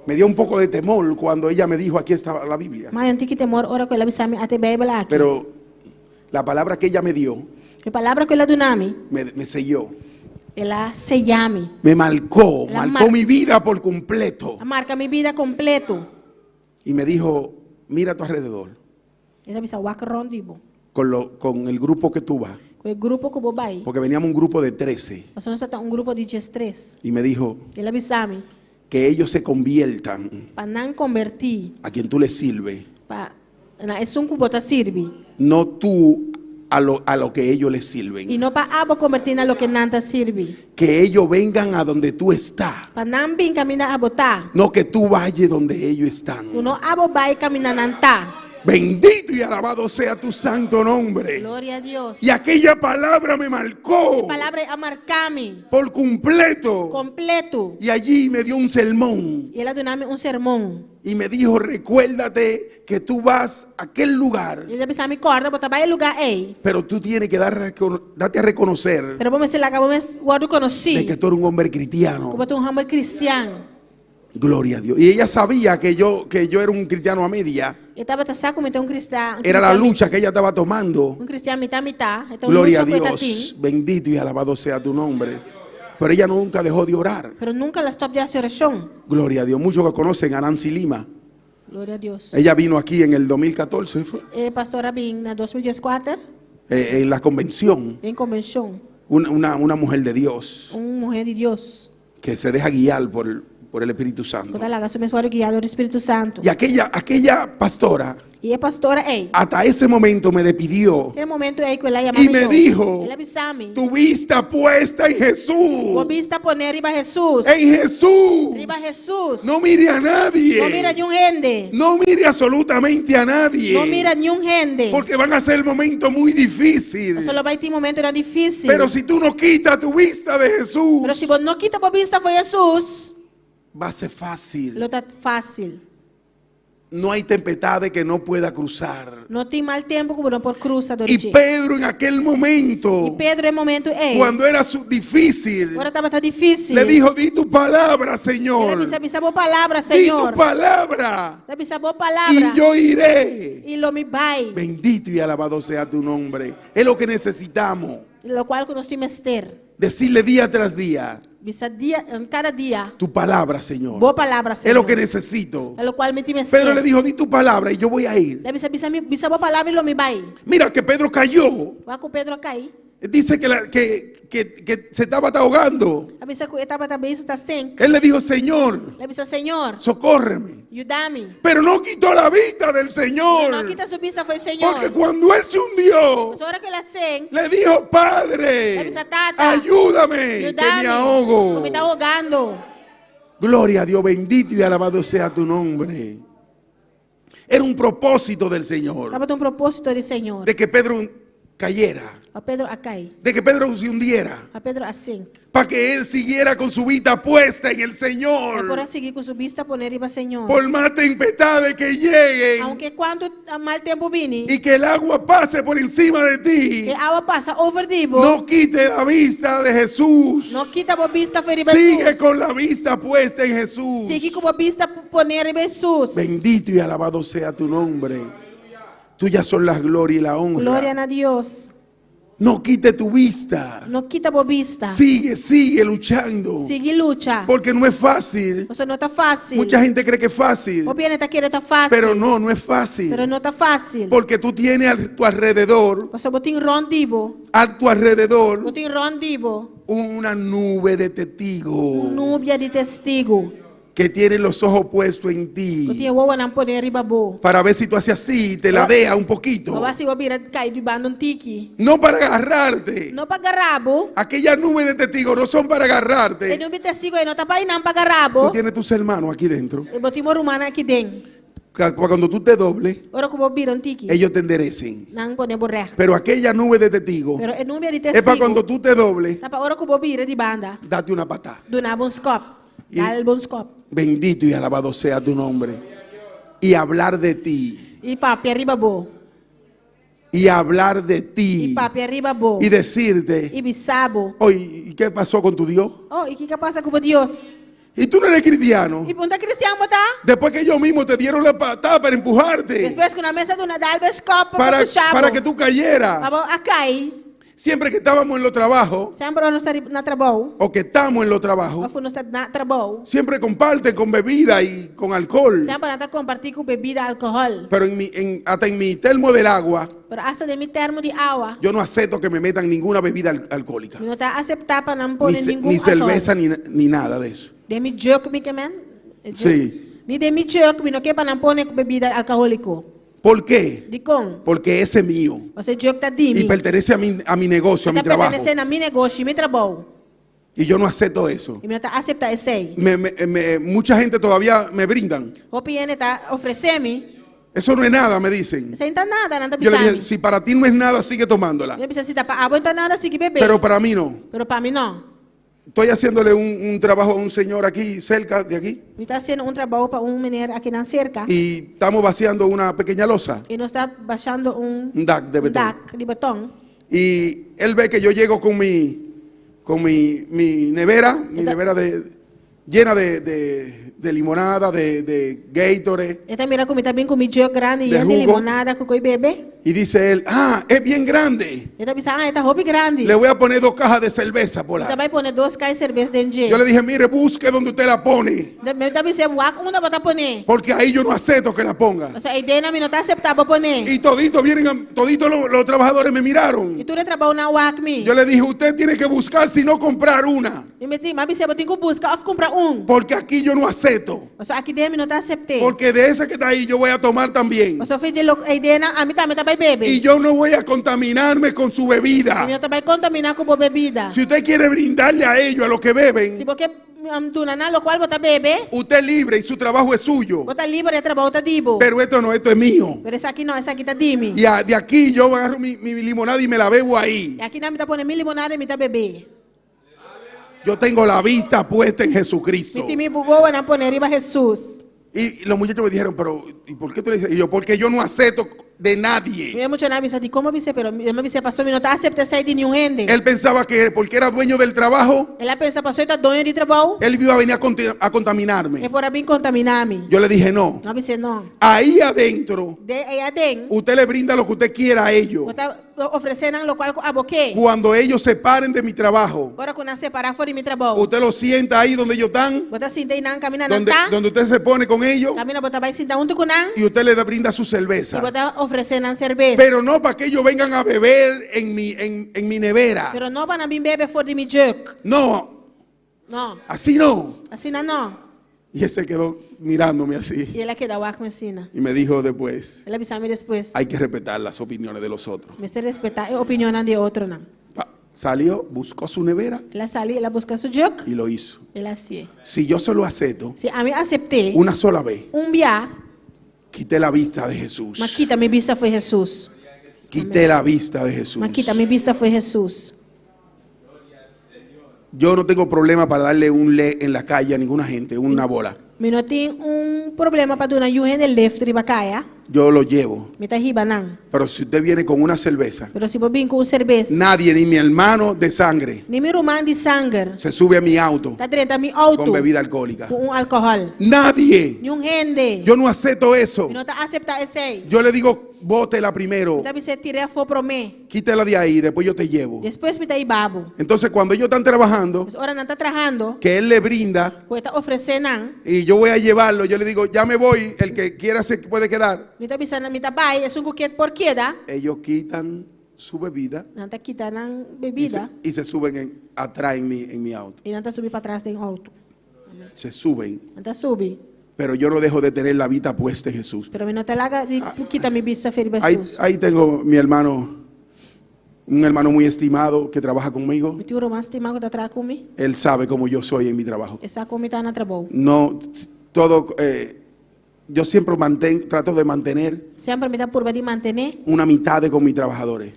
Me dio un poco de temor cuando ella me dijo, aquí está la Biblia. Mi a haña un tiki temor ora ku el a bisa mi, Ata e Beibel aki. Pero la palabra que ella me dio E palabra ku el a duna mi, me, me selló, el a seyá mi. me marcó, La marcó mar- mi vida por completo. A marka mi bida kompleto. Y me dijo, mira a tu alrededor, El a bisa, Wak rònt di bo. con, lo, con el grupo que tú vas, Ku e grupo ku bo bai. porque veníamos un grupo de 13. Pasobra nos ta un grupo di diestres. Y me dijo, El a bisa mi, que ellos se conviertan Pa nan kombertí. a quien tú les sirves, Pa na esun ku bo ta sirbi. no tú a lo, a lo que ellos les sirven. I no pa abo kombertí na loke nan ta sirbi. Que ellos vengan a donde tú estás, Pa nan bin kaminda abo ta. no que tú vayas donde ellos están. Ku no abo bai kaminda nan ta. Bendito y alabado sea tu santo nombre. Gloria a Dios. Y aquella palabra me marcó E palabra ei a marka mi por completo. kompleto. Y allí me dio un sermón I el a duna mi un sermon. y me dijo, recuérdate que tú vas a aquel lugar, I el a bisa mi kòrda bo ta bai e lugá ei. pero tú tienes que dar, darte a reconocer Pero bo mester laga bo mes wòrdu konosí de que tú eres un hombre cristiano. ku bo ta un hòmber kristian. Gloria a Dios. Y ella sabía que yo, que yo era un cristiano a media. E tabata sa ku mi ta un kristian. Un Era la kristian lucha que ella estaba tomando. Un kristian mitá mitá. E ta un Gloria a lucha ku e ta Dios. tin. Bendito y alabado sea tu nombre. Pero ella nunca dejó de orar. Pero nunka el a stòp di hasi orashon. Gloria a Dios. Muchos que conocen a Nancy Lima. Gloria a Dios. Ella vino aquí en el 2014, ¿fue? E pastora a bin na 2014 Eh, en la convención. den konvenshon. Una, una, una mujer de Dios Un muhé di Dios. que se deja guiar por, por el Espíritu Santo. Ku ta laga su mes wòrdu guiá dor di Spiritu Santu. Y aquella, aquella pastora I e pastora ei. hasta ese momento me despidió Te e momento ei ku el a yama y mi me yo. dijo, El a bisa mi. tu vista puesta en Jesús. Bo bista poné riba Hesus. En Jesús. Riba Hesus. No mire a nadie. No mira niun hende. No mire absolutamente a nadie. No mira niun hende. Porque van a ser momentos muy difíciles. Pasobra lo bai tin momentonan difísil. Pero si tú no quitas tu vista de Jesús, Pero si bo no kita bo bista fo'i Hesus, va a ser fácil. lo ta fásil. No hay tempestad que no pueda cruzar. No tin mal tempu ku bo no por krusa dor Y dje. Pedro en aquel momento, I Pedro e momento ei, cuando era su- difícil, ora tabata difísil. le dijo, di tu palabra, El a Señor. bisa, bisa bo palabra, Di tu Señor. palabra. El a bisa bo palabra. Y yo iré. I lo mi bai. Bendito y alabado sea tu nombre. Es lo que necesitamos. Lokual ku nos tin mester. Decirle día tras día, Bisa dia, kada dia. tu palabra, Señor. Bo palabra, Es lo Señor. que necesito. E lokual mi tin mester. Pedro le dijo, di tu palabra y yo voy a ir. El a bisa, bisa, mi, bisa bo palabra i lo mi bai. Mira que Pedro cayó. Wak ku Pedro a kai. Dice que, la- que, que, que se estaba ahogando. A bisa ku e tabata bezig ta senk. Él le dijo, Señor, El a bisa, Señor, socórreme. yuda mi. Pero no quitó la vista del Señor. No kita su bista fo'i Señor. Porque cuando él se hundió, Pasobra ora ku el a senk, le dijo, Padre, El a bisa, Tata, ayúdame, que yuda mi. me ahogo. Mi ta hogando. Gloria a Dios, bendito y alabado sea tu nombre. Era un propósito del Señor Tabata un propósito di Señor. de que Pedro cayera, Pa Pedro a kai. de que Pedro se hundiera, Pa Pedro a senk. para que él siguiera con su vista puesta en el Pa Señor. por a sigui ku su bista poné riba Señor. Por más tempestades que lleguen Aunke kuantu mal tempu bini, y que el agua pase por encima de ti, e awa pasa over di bo, no quite la vista de Jesús. no kita bo bista fo'i riba Sigue Hesus. con la vista puesta en Jesús. Sigui ku bo bista poné riba Hesus. Bendito y alabado sea tu nombre. Tuyas son las gloria y la honra. Gloria na Dios. No quite tu vista. No kita bo bista. Sigue, sigue luchando. Sigui lucha. Porque no es fácil. Pasobra no ta fásil. Mucha gente cree que es fácil. Hopi hende ta kere ta fásil. Pero no, no es fácil. Pero no ta fásil. Porque tú tienes a tu alrededor, Pasobra bo tin rònt di bo. a tu alrededor, Bo tin rònt di bo. una nube de testigos. Un nubia di testigu. Que tienen los ojos puestos en Ku ti. tin wowonan poné riba bo. Para ver si tú haces así y te ladea un poquito. Pa wak si bo bira kai di banda un tiki. No para agarrarte. No pa gara bo. Aquella nube de testigos no son para E agarrarte. nubia di testigu ei no ta pa nan pa gara bo. Tú tienes tus hermanos aquí dentro. Bo tin bo rumannan aki den. Cuando tú te dobles, Ora ku bo bira un tiki. ellos te enderecen. Nan pone bo recht. Pero aquella nube de testigos Pero e nubia di es para testigu. cuando tú te dobles, Ta pa ora ku bo bira di banda. date una patada. Duna bo un skòp. I- Dal bo un skòp. Bendito y alabado sea tu nombre. Y hablar de ti. I papia riba bo. Y hablar de I ti. papia riba bo. Y decirte, I bisa bo. oye, ¿y qué pasó con tu Dios? Oh, i kiko a pasa ku bo Dios? Y tú no eres cristiano. I bo n' ta kristian bo ta? Después que ellos mismos te dieron la patada para empujarte. Despues ku nan mes a duna dal bo skòp pa Para, pusha bo. para que tú cayeras. Pa bo a kai. Siempre que estábamos en los trabajos, Semper ora nos ta na trabou. o que estamos en los trabajos, Òf nos ta na trabou. siempre comparte con bebida y con alcohol. Semper nan ta kompartí ku bebida alkohòl. Pero en mi, en- hasta en mi termo del agua, Pero hasta den mi termo di awa. yo no acepto que me metan ninguna bebida alcohólica. Mi no ta aseptá pa nan Ni, pone ce- ningun ni alkohòl. cerveza, ni nada de eso. Den mi jug mi ke men? E jug? Sí. Ni den mi jug mi no ke pa nan pone bebida alkohóliko. ¿Por qué? Dikon? Porque ese es mío. Pasobra e jug ta di mi. Y pertenece a mi negocio, a mi Ta trabajo. pertenesé na mi negoshi, mi trabou. Y yo no acepto eso. I mi no ta aseptá esei. Mucha gente todavía me brindan. Hopi hende ta ofresé mi. Eso no es nada, me dicen. Esei no ta nada, nan ta Yo le bisa dije, mi. si para ti no es nada, sigue tomándola. Mi a bisa si ta pa abo no ta nada, sigui bebe. Pero para mí no. Pero pa mi no. Estoy haciéndole un trabajo a un señor aquí, cerca de aquí. Mi ta hasiendo un trabou pa un mener akinan serka. Y estamos vaciando una pequeña losa. I nos ta bashando un, Un dak de un beton. dak di beton. Y él ve que yo llego con mi nevera, mi nevera llena de limonada, de Gatorade. E ta mira ku mi ta bin ku mi jug grandi De yen di jugo. limonada ku koi bebe. Y dice él, ah, es bien grande. E ta bisa, ah, e ta hopi grandi. Le voy a poner 2 cajas de cerveza por Mi ahí. ta bai pone 2 kai serbes den dje. Yo le dije, mire, busque donde usted la pone. Mi ta bis'é, wak unda bo ta pone. Porque ahí yo no acepto que la ponga. Pasobra eiden mi no ta aseptá bo pone. Y todito vienen, todito los trabajadores me miraron. I tur e trabounan a wak mi. Yo le dije, usted tiene que buscar si no comprar una. Mi mester, m'a bis'é, bo tin ku buska òf kumpra un. Porque aquí yo no acepto. Pasobra aki den mi no ta asept'é. Porque de esa que está ahí yo voy a tomar también. Pasobra for di loke eiden ami tambe ta bai bebe. Y yo no voy a contaminarme con su bebida. Mi no ta bai kontaminá ku bo bebida. Si usted quiere brindarle a ellos, a los que beben, Si bo ke duna nan lokual bo ta bebe, usted es libre y su trabajo es suyo. bo ta liber, e trabou ta di bo. Pero esto no, esto es mío. Pero esaki no, esaki ta di mi. Y de aquí yo agarro mi limonada y me la bebo ahí. I akinan mi ta pone mi limonada i mi ta bebe. Yo tengo la vista puesta en Jesucristo. Mi tin mi wowonan poné riba Hesus. Y los muchachos me dijeron, pero ¿y por qué tú le dices? Y yo, porque yo no acepto de nadie. Mi muchanan a bisa, dikon bo a bis'é, pero mi a bis'é, pasobra mi no ta aseptá esei di niun hende. Él pensaba que porque era dueño del trabajo, El a pensa, pasobra e ta doño di trabou, él iba a venir a contaminarme. E por a bin kontaminá mi. Yo le dije, no. Mi a bis'é, no. Ahí adentro, De ei aden, usted le brinda lo que usted quiera a ellos. Bo ta ofresé nan lokual ku abo ke. Cuando ellos se paren de mi trabajo, Ora ku nan separá for di mi trabou, usted lo sienta ahí donde ellos están, Bo ta sinta einan kaminda nan donde, ta. donde usted se pone con ellos, Kaminda bo ta bai sinta huntu ku nan. y usted le brinda su cerveza. I bo ta ofresé nan serbes. Pero no para que ellos vengan a beber en mi nevera. Pero no pa nan bin bebe for di mi jug. No, No. así no. Asina no. Y él se quedó mirándome así. I el a keda wak mi asina. Y me dijo después, El a bisa mi despues. hay que respetar las opiniones de los otros. Mester respetá e opinionnan di otronan. Pa, salió, buscó su nevera El a sali, el a buska su jug. y lo hizo. El a hasié. Si yo se lo acepto Si ami asept'é una sola vez, un bia, quité la vista de Jesús. m'a kita mi bista fo'i Hesus. Quité la vista de Jesús. M'a kita mi bista fo'i Hesus. Yo no tengo problema para darle un le en la calle a ninguna gente, una bola. Mi no tin un problema pa duna niun hende left riba kaya. Yo lo llevo. Mi ta hiba nan. Pero si usted viene con una cerveza, Pero si bo bin ku un serbes, nadie, ni mi hermano de sangre, ni mi ruman di sanger, se sube a mi auto ta drenta mi auto con bebida alcohólica. ku un alkohòl. Nadie. Niun hende. Yo no acepto eso. Mi no ta aseptá esei. Yo le digo, bótela primero. Mi ta bis'é tir'é afó promé. Quítela de ahí, después yo te llevo. Despues mi ta hiba bo. Entonces, cuando ellos están trabajando, Pues ora nan ta trahando, que él le brinda ku e ta ofresé nan. y yo voy a llevarlo, yo le digo, ya me voy, el que quiera se puede quedar. Mi ta bisa nan mi ta bai, esun ku ke por keda. Ellos quitan su bebida Nan ta kita nan y bebida se suben atrás en mi auto. I nan ta subi patras den outo. Se suben. Nan ta subi. Pero yo no dejo de tener la vista puesta en Jesús. Pero mi no ta laga di kita mi bista for di Ahí, Hesus. ahí tengo mi hermano, un hermano muy estimado que trabaja conmigo. Mi tin un ruman stimá ku ta traha ku mi. Él sabe cómo yo soy en mi trabajo. E sa kon mi ta na trabou. No, todo, eh, yo siempre manten, trato de mantener Semper mi ta purba di mantené una mitad con mis trabajadores,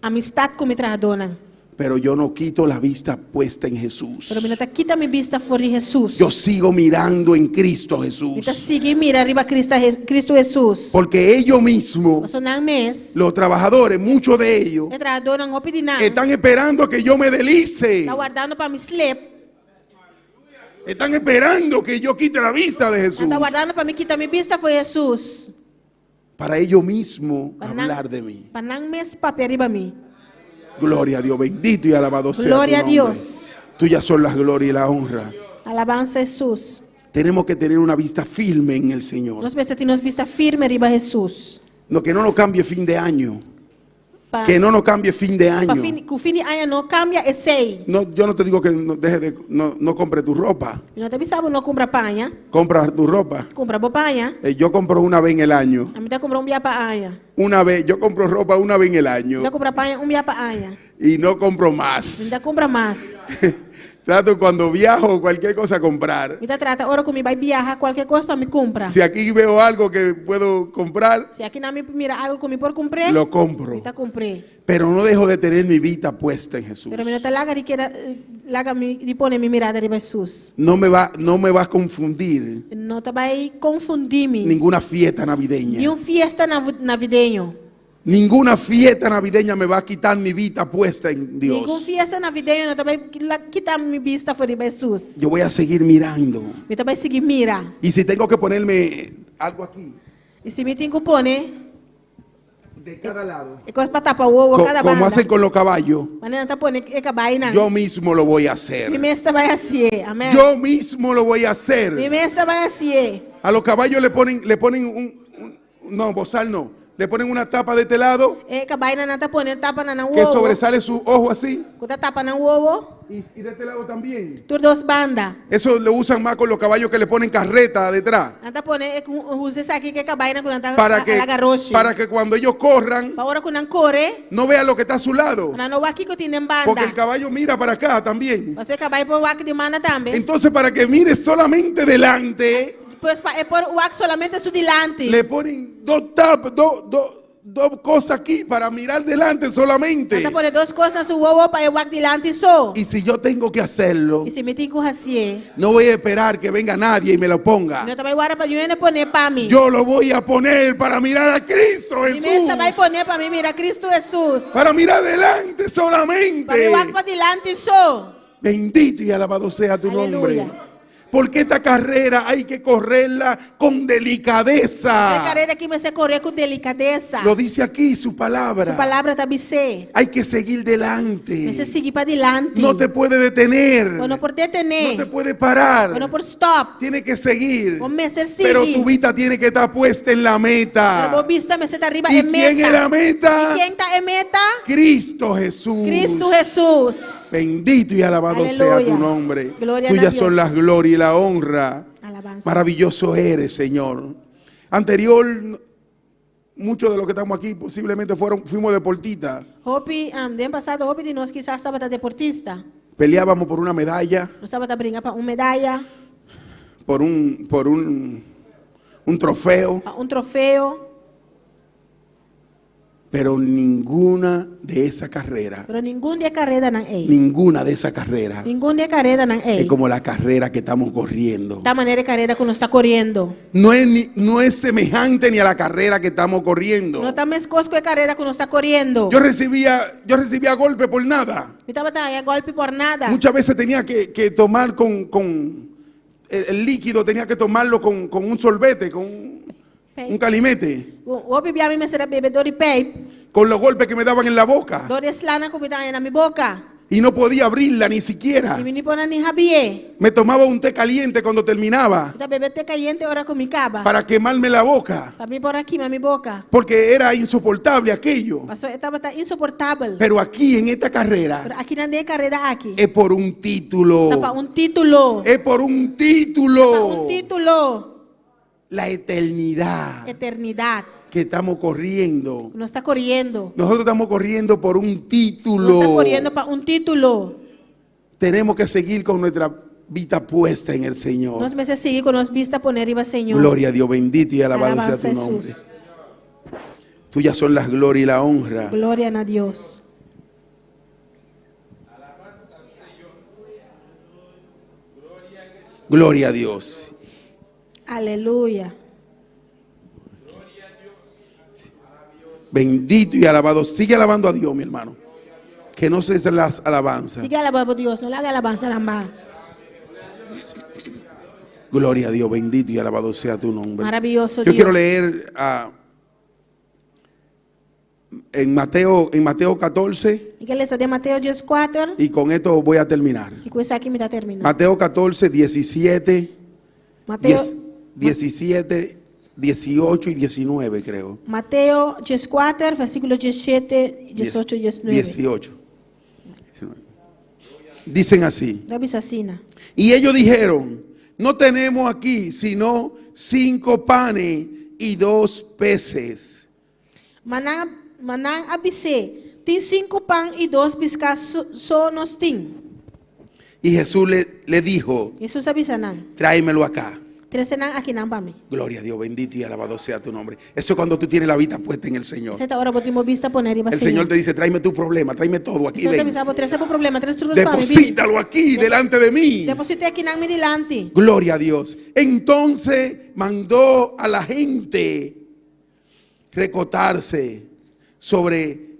amistat ku mi trahadónan. pero yo no quito la vista puesta en Jesús. Pero mi no ta kita mi bista for di Hesus. Yo sigo mirando en Cristo Mi Jesús, ta sigui mira riba Cristo Cristo Hesus. porque ellos mismos, Pasobra nan mes, los trabajadores, muchos de ellos, e trahadónan hopi di nan, están esperando que yo me deslice. ta wardando pa mi slep. Están esperando que yo quite la vista de Jesús. Nan ta wardando pa mi kita mi bista for di Hesus. Para ellos mismos Pa nan, hablar de mí. pa nan mes papia riba mi. Gloria a Dios, bendito y alabado sea Gloria tu a nombre. Dios. Tuyas son las gloria y la honra. Alabansa Hesus. Tenemos que tener una vista firme en el Señor. Nos mester tin nos bista firme riba Hesus. No, que no nos cambie fin de año. Pa, Que no nos cambie fin de pa año. fin, ku fin di aña no kambia esei. No, yo no te digo que no, deje de, no, no compre tu ropa. Mi no ta bisa bo no kumpra paña. Compra tu ropa. Kumpra bo paña. Eh, yo compro una vez en el año. Ami ta kumpra un bia pa aña. Una vez, yo compro ropa una vez en el Mi año. ta kumpra paña un bia pa aña. Y no compro Mi más. ta kumpra mas. Trato cuando viajo cualquier cosa a comprar. Mi ta trata ora ku mi bai biaha kualke kos pa mi kumpra. Si aquí veo algo que puedo comprar, Si akinan mi mira algu ku mi por kumpra, lo compro. mi ta kumpra. Pero no dejo de tener mi vista puesta en Jesús. Pero mi no ta laga di keda laga mi di pone mi mirada riba Hesus. No me va, no me va a confundir No ta bai konfundí mi. ninguna fiesta navideña. Niun fiesta navideño. Ninguna fiesta navideña me va a quitar mi vista puesta en Ningun Dios. fiesta navideño no ta bai kita mi bista for di Hesus. Yo voy a seguir mirando. Mi ta bai sigui mira. Y si tengo que ponerme algo aquí, I si mi tin ku pone, de cada lado, e kos pa tapa wowo kada como banda. hacen con los caballos, Manera nan ta pone e kabainan. yo mismo lo voy a hacer. Mi mes ta bai hasié. Amèn. Yo mismo lo voy a Mi hacer. mes ta bai hasié. A los caballos le ponen, le ponen un, un- no, bozal no, le ponen una tapa de este lado E kabainan nan ta pone tapa na nan que wowo. sobresale su ojo así Ku ta tapa nan wowo. y, y de este lado también. Tur dos banda. Eso lo usan más con los caballos que le ponen carreta detrás. Nan ta pone e usa esaki ku e kabainan ku nan ta Para que, hala garoshi. para que cuando ellos corran, Pa ora ku nan kore, no vean lo que está a su lado. nan no wak kiko tin den banda. Porque el caballo mira para acá también. Pasobra e kabai por wak di banda tambe. Entonces, para que mire solamente delante, Pues pa e por wak solamente su dilanti. le ponen dos tapas, dos, dos, dos cosas aquí para mirar delante solamente. Nan ta pone dos kos na su wowo pa e wak dilanti so. Y si yo tengo que hacerlo, I si mi tin ku hasié. no voy a esperar que venga nadie y me lo ponga. Mi no ta bai warda pa niun hende pone pa mi. Yo lo voy a poner para mirar a Cristo Mi mes ta bai Jesús. pone pa mi mira Cristo Hesus. Para mirar delante Pa mi solamente. wak pa dilanti so. Bendito y alabado sea tu Aleluya. nombre. Porque esta carrera hay que correrla con E delicadeza. karera aki mester kore ku delikadesa. Lo dice aquí su palabra. Su palabra ta bis'é. Hay que seguir delante. Mester sigui pa dilanti. No te puede detener. Bo no por detené. No te puede parar. Bo no por stòp. Tiene que seguir. Bo mester sigui. Pero tu vista tiene que estar puesta en la meta. Pero bo bista mester ta riba ¿Y e meta. quién es la meta? I ken ta e meta? Cristo Jesús. Cristo Hesus. Bendito y alabado sea Aleluya. tu nombre. Gloria a Tuyas Dios. son las gloria y la honra. Alabanza. Maravilloso eres, Señor. Anterior, muchos de los que estamos aquí posiblemente fueron, fuimos deportistas. Hopi, um, den pasado, hopi di nos kisas tabata deportista. Peleábamos por una medalla, Nos tabata bringa pa un medaya, por un, por un, un trofeo, pa un trofeo. pero ninguna de esa carrera, Pero ningun di e karedanan ei. ninguna de esa carrera Ningun di e karedanan ei. es como la carrera que estamos corriendo. Ta manera e karera ku nos ta koriendo. No es, ni- no es semejante ni a la carrera que estamos corriendo. No ta meskos ku e karera ku nos ta koriendo. Yo recibía, yo recibía golpe por nada. Mi tabata haña gòlpi por nada. Muchas veces tenía que, que tomar con, con el, el líquido, tenía que tomarlo con, con un sorbete, con un, un calimete, Hopi bia mi mester a bebe dor di pèip. con los golpes que me daban en la boca. Dor di e slanan ku mi ta haña na mi boka. Y no podía abrirla ni siquiera. I mi no por a ni habrié. Me tomaba un té caliente cuando terminaba Mi ta bebe te kayente ora ku mi kaba. para quemarme la boca. Pa mi por a kima mi boka. Porque era insoportable aquello. Paso e tabata insoportabel. Pero aquí en esta carrera Pero akinan den e kareda aki. es por un título. Ta pa un título. Es por un Pa título. un título. La eternidad Eternidat. que estamos corriendo. Nos ta koriendo. Nosotros estamos corriendo por un Nos ta título. koriendo pa un título. Tenemos que seguir con nuestra vista puesta en el Señor. Nos mester sigui ku nos bista poné riba Señor. Gloria a Dios, bendito y alabado sea Alabanza tu nombre. Jesús. Tuyas son las gloria y la honra. Gloria na Dios. Gloria a Dios. Aleluya. Bendito y alabado. Sigue alabando a Dios, mi hermano. Que no cesen las alabanzas. Sigui alabá Dios, no laga alabansa lamba. Gloria a Dios, bendito y alabado sea tu nombre. Maravioso Yo Dios. quiero leer en Mateo 14 Mi ke lesa den Mateo 14 y con esto voy a terminar. I ku esaki mi ta terminá. Mateo 14, 17, Mateo, 17, 18 y 19, creo. Mateo 14, versíkulo 17, 18 i 19. 18. 19. Dicen así. Ta bisa asina. Y ellos dijeron, no tenemos aquí sino cinco panes y dos peces. Ma nan, ma nan a bis'é, tin sinku pan i dos piská so, so nos tin. Y Jesús le dijo, Hesus a bisa nan, tráemelo acá. Trese nan akinan pa mi. Gloria a Dios, bendito y alabado sea tu nombre. Eso es cuando tú tienes la vista puesta en el Señor. Esei ta ora bo tin bo bista poné riba El Señor te dice, tráeme tu problema, tráeme todo aquí. Señor ta Ven. bisa bo, trese bo problema, trese tur pa mi. Deposítalo aquí delante de mí. Deposit'é akinan mi dilanti. Gloria a Dios. Entonces mandó a la gente recotarse sobre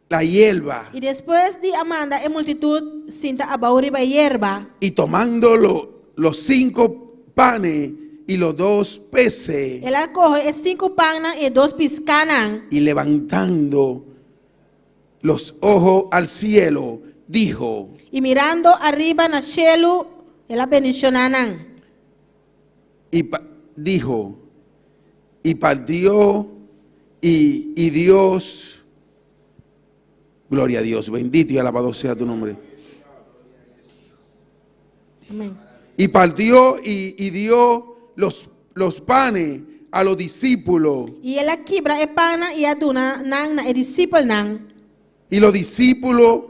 la hierba I despues di a manda e multitut sinta abou riba yerba. y tomando los cinco panes y los dos peces El a kohe e sinku pannan i e dos piskánan. y levantando los ojos al cielo, dijo, I mirando ariba na shelu, el a bendishoná nan. y dijo, y partió y Dios, gloria a Dios, bendito y alabado sea tu nombre. Amén. Y partió y dio los panes a los discípulos. I el a kibra e pannan i a duna nan na e disipelnan. Y los discípulos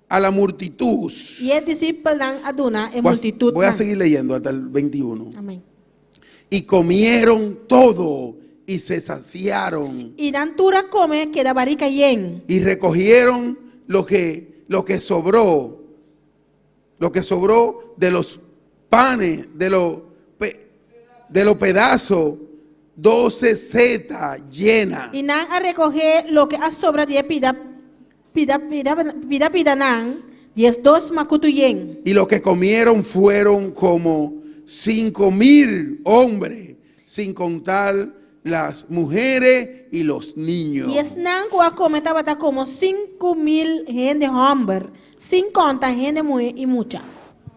a la multitud. I e disipelnan a duna e Voy multitutnan. a seguir leyendo hasta el 21. Amén. Y comieron todo y se saciaron. I nan tur a kome keda barika yen. Y recogieron lo que sobró, lo que sobró de los panes, de los pedazos, 12 cetas llenas. I nan a rekohé loke a sobra di e pida pida pida pida pidanan, 12 makutu yen. Y los que comieron fueron como 5.000 hombres, sin contar las mujeres y los niños. I esnan ku a kome tabata komo 5.000 hende hòmber, sin konta hende muhé i mucha.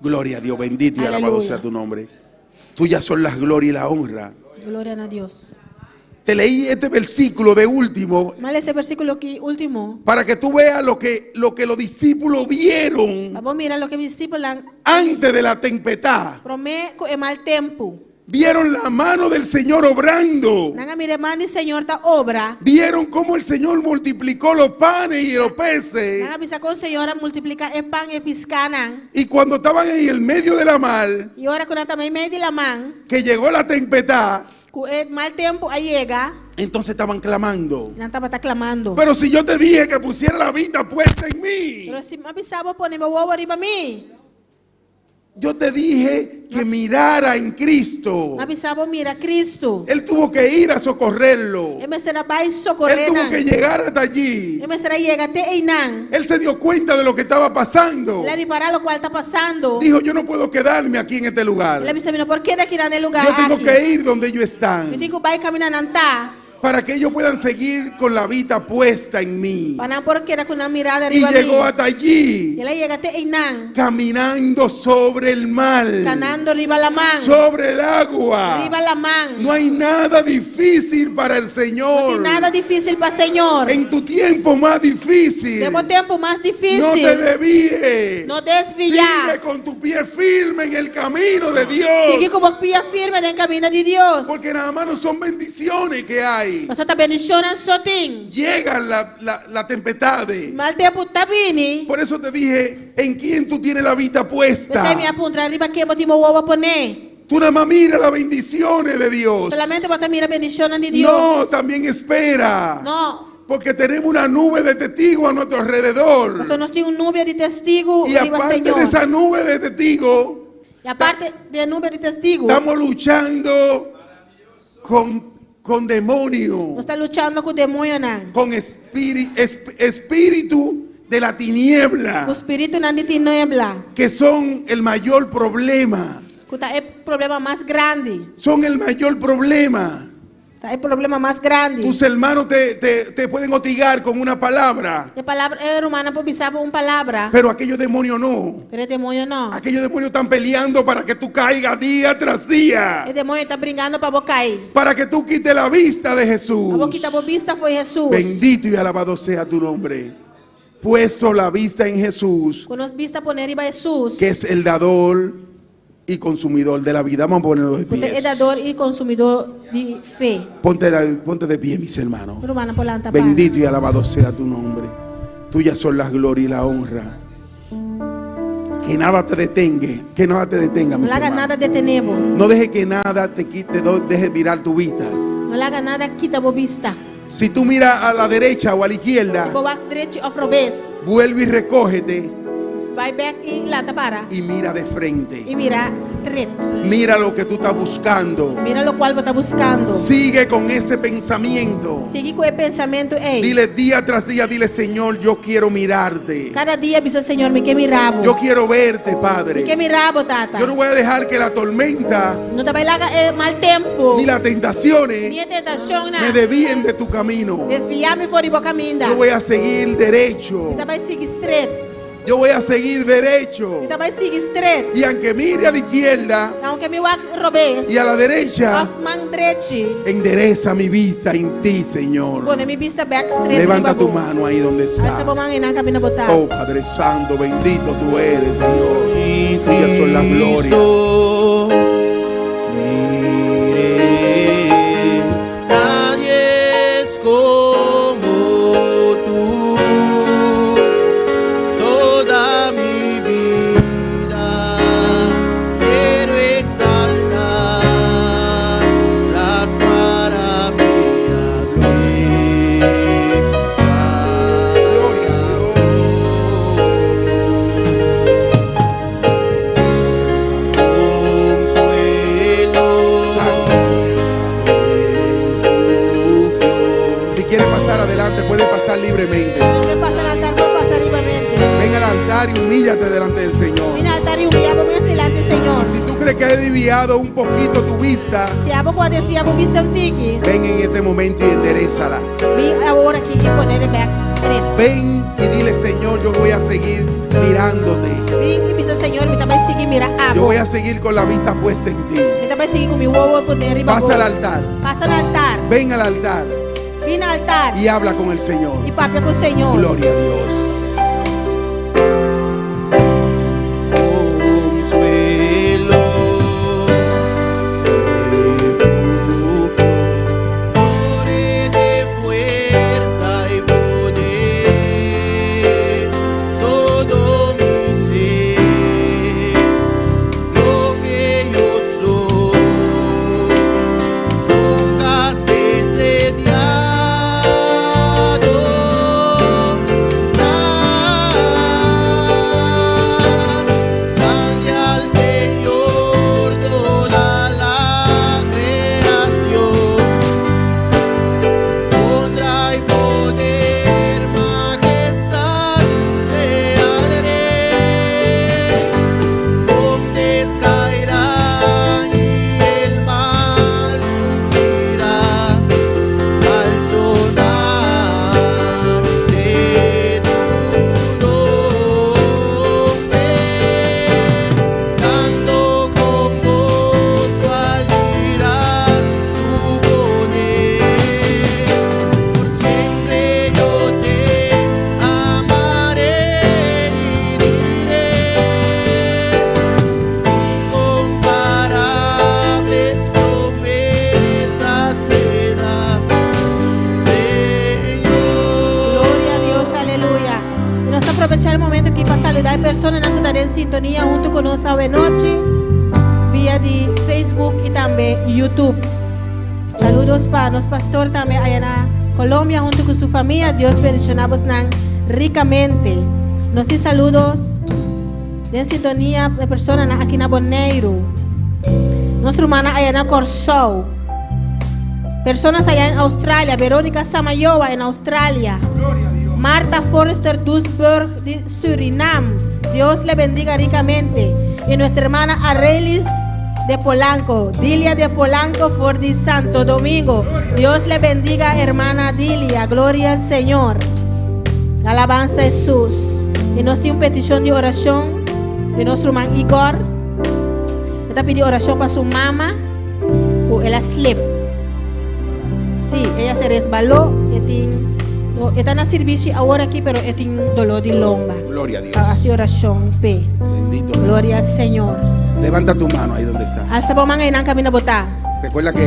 Gloria a Dios, bendito y alabado Aleluya. sea tu nombre. Tuyas son las gloria y la honra. Gloria na Dios. Te leí este versículo de último M'a lesa e versíkulo aki último. para que tú veas lo que los discípulos vieron Pa bo mira loke disipelnan antes de la tempestad. promé ku e mal tempu. Vieron la mano del Señor obrando. Nan a mira e man di Señor ta obra. Vieron cómo el Señor multiplicó los panes y los peces. Nan a mira kon Señor a multipliká e pan i piskánan. Y cuando estaban en el medio de la mar, I ora ku nan ta meimei di laman, que llegó la tempestad, ku e mal tempu a yega, entonces estaban clamando. nan tabata klamando. Pero si yo te dije que pusiera la vista puesta en mí. Pero si m'a bisa bo pone bo wowo riba mi. Yo te dije que mirara en Cristo. M'a bisa bo mira Cristo. Él tuvo que ir a socorrerlo. E mester a bai sokoré Él tuvo que llegar hasta allí. E mester a yega te einan. Él se dio cuenta de lo que estaba pasando. El a ripará lokual ta pasando. Dijo, yo no puedo quedarme aquí en este lugar. El a bisa, mi no por keda aki na e lugá Yo tengo aki. que ir donde ellos están. Mi tin ku bai kaminda nan ta. Para que ellos puedan seguir con la vista puesta en mí. Pa nan por keda ku nan mirada Y riba mi. llegó hasta allí, El a yega te einan. caminando sobre el mar, Kanando riba laman. sobre el agua. Riba laman. No hay nada difícil para el No Señor. tin nada difísil pa Señor. En tu tiempo más difícil, Den bo tempu mas no te difísil. desvíes. No desviá. Sigue con tu pie firme en el camino de Dios. Sigui ku bo pia firme den kaminda di Dios. Porque nada más no son bendiciones que hay. Pasobra ta bendishonnan so tin. Llegan la, la, la tempestades. Mal tempu ta bini. Por eso te dije, ¿en quién tú tienes la vista puesta? P'esei mi a puntra riba ken bo tin bo wowo poné. Tú nada más mira las bendiciones de Dios. Solamente bo ta mira bendishonnan di Dios. No, también espera. No. Porque tenemos una nube de testigos a nuestro alrededor. Pasobra nos tin un nubia di testigu Y riba aparte Señor. de esa nube de testigos, I aparte di e nubia di testigu, estamos luchando con, con demonios, nos ta luchando ku demoñonan, con espíritu de la tiniebla, ku spiritunan di tiniebla, que son el mayor problema. ku ta e problema mas grandi. Son el mayor problema. Ta e problema mas grandi. Tus hermanos te, te- te pueden hostigar con una palabra, E palabra e rumannan por bisa bo un palabra, pero aquellos demonios no. pero e demoño no. Aquellos demonios están peleando para que tú caigas día tras día, E demoño ta bringando pa bo kai. para que tú quites la vista de Jesús. Pa bo kita bo bista fo'i Hesus. Bendito y alabado sea tu nombre. Puesto la vista en Jesús, Ku nos bista poné riba Hesus, que es el dador y consumidor de la vida. Vamos a ponernos de ku ta e pie. dador i konsumidó di fe. Ponte, ponte de pie, mis hermanos. Rumannan por lanta para. Bendito y alabado sea tu nombre. Tuyas son las gloria y la honra. Que nada te detenga, que nada te detenga, No mis laga hermanos. nada detené bo. No deje que nada te quite, no deje mirar tu vista. No laga nada kita bo bista. Si tú miras a la derecha o a la izquierda, Si bo wak drechi òf robes, vuelve y recógete bai bèk i lanta para. y mira de frente. I mira stret. Mira lo que tú estás buscando. Mira lokual bo ta buskando. Sigue con ese pensamiento. Sigui ku e pensamentu ei. Dile día tras día, dile Señor, yo quiero mirarte. Kada dia bisa Señor, mi ke mira bo. Yo quiero verte, Mi ke Padre. mira bo, Tata. Yo no voy a dejar que la tormenta No ta bai laga e mal tempu. ni las tentaciones Ni e tentashonnan. me desvíen de tu camino. Desviá mi for di bo kaminda. Yo voy a seguir derecho. Mi ta bai sigui stret. Yo voy a seguir derecho. Mi ta bai sigui stret. Y aunque mire a la izquierda Aunke mi wak robes. y a la derecha, Òf man drechi. endereza mi vista en ti, Señor. Pone mi bista bèk stret Levanta riba tu bo. mano ahí donde Alsa está. bo man einan kaminda bo ta. Oh Padre Santo, bendito tú eres, Señor. Tuyas son las glorias. Nadie es como tú. Toda mi vida quiero exaltar las maravillas de Gloria a Consuelo, Dios. Si quieres pasar adelante, puedes pasar libremente. Si ke pasa na altar, por pasa libremente. Ven al altar y humíllate delante del Señor. Bin na altar i humiliá bo mes dilanti Señor. Si tú crees que he desviado un poquito tu vista, Si abo ku a desviá bo bista un tiki, ven en este momento y enderezala. bin awor aki i pon'é bèk stret. Ven y dile, Señor, yo voy a seguir mirándote. Bin i bisa Señor, mi ta bai sigui mira Yo abo. voy a seguir con la vista puesta en ti. Mi ta bai sigui ku mi wowo poné riba bo. Pasa al altar. Pasa na altar. Ven al altar Bin na altar y habla con el Señor. i papia ku Señor. Gloria a Dios. Consuelo, refugio, torre de fuerza y poder, todo mi ser, lo que yo soy, nunca seré sediado. Saludá e personanan ku ta den sintonia huntu ku nos awenochi via di Facebook i tambe YouTube. Saludos pa nos pastor tambe aya na Colombia huntu ku su famia. Dios bendishoná bosnan rikamente. Nos tin saludos den sintonia e personanan aki na Boneiru. Nos rumannan aya na Kòrsou. Personas aya en Australia, Veronica Samayoa en Australia. Marta Forrester Duisburg di Surinam. Dios le bendiga ricamente. Y nuestra hermana Arelis de Polanco, Dilia de Polanco for di Santo Domingo. Dios le bendiga, hermana Dilia. Gloria al Señor. Alabanza a Jesús. Y nos tin un peticion di oracion di nos ruman Igor. E ta pidi oracion pa su mama cu el a slip. Sí, ella se resbaló. E tin, no, e ta na servicio awor aki, pero e tin dolor di lomba. Gloria a Dios. Haci oracion p'e. Bendito Dios. Gloria al Señor. Levanta tu mano ahí donde está. Alza bo man einan caminda bo ta. Recuerda que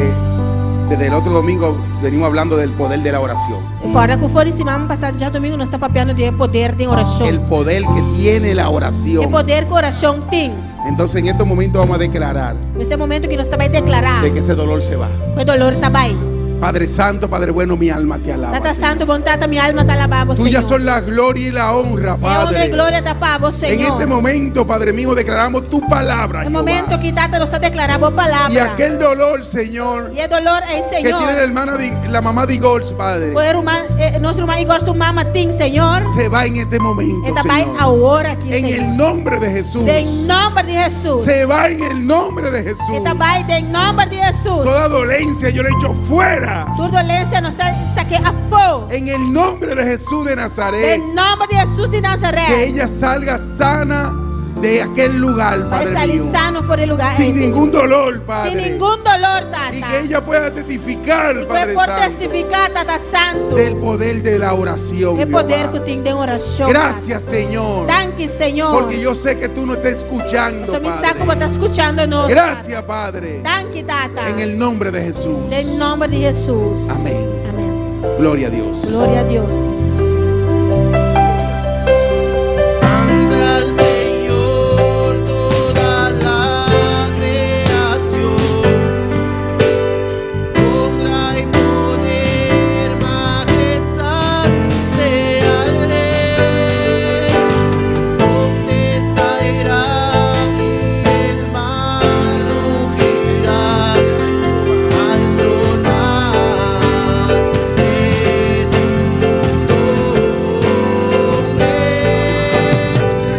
desde el otro domingo venimos hablando del poder de la oración. Corda cu for di siman pasa djadomingo nos ta papiando di e poder den oracion. El poder que tiene la oración. E poder cu oracion tin. Entonces en estos momentos vamos a declarar. N'ese momento ki nos ta bai deklará. De que ese dolor se va. Ku e dolor ta bai. Padre Santo, Padre bueno, mi alma te alaba. Tata Santo, bon Tata, mi alma ta alabá bo, Señor. Tuya son la gloria y la honra, Padre. E honra y gloria ta pa bo, Señor. En este momento, Padre mío, declaramos tu palabra, E momento ki, Tata, nos ta deklará bo palabra. Y aquel dolor, Señor. Y e dolor ei, Señor. Que tiene la hermana, la mamá de Igor, Padre. Ku e ruman, nos ruman Igor su mama tin, Señor. Se va en este momento, E ta bai awor aki, En Señor. el nombre de Jesús. Den nomber di Jesús. Se va en el nombre de Jesús. E ta bai den nomber di Jesús. Toda dolencia yo la echo fuera. Tur dolencia nos ta sak'é afó. En el nombre de Jesús de Nazaret. Den nomber di Jesús di Nazaret. Que ella salga sana de aquel lugar, Pa e Padre sali mío. sano for di e lugá ei, Sin Señor. ningún dolor, Padre. Sin ningun dolor, Tata. Y que ella pueda testificar, Y ku e Padre por Santo. testifiká, Tata Santu. Del poder de la oración, E poder Jehová. ku tin den orashon. Gracias, Señor. Danki, Señor. Porque yo sé que tú nos estás escuchando, Pasobra mi sa Padre. ku bo ta skuchando nos. Gracias, Padre. Danki, Tata. En el nombre de Jesús. Den nomber di Hesus. Amén. Amén. Gloria a Dios. Gloria a Dios. Canta al Señor toda la creación. Honra y poder, majestad sea al Rey. Montes caerán y el mar rugirá al sonar de tu nombre.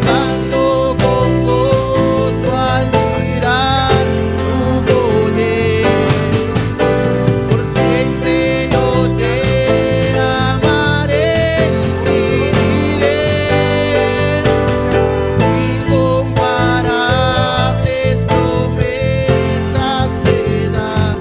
Canto con gozo al mirar tu poder. Por siempre yo te amaré y diré incomparables promesas te da,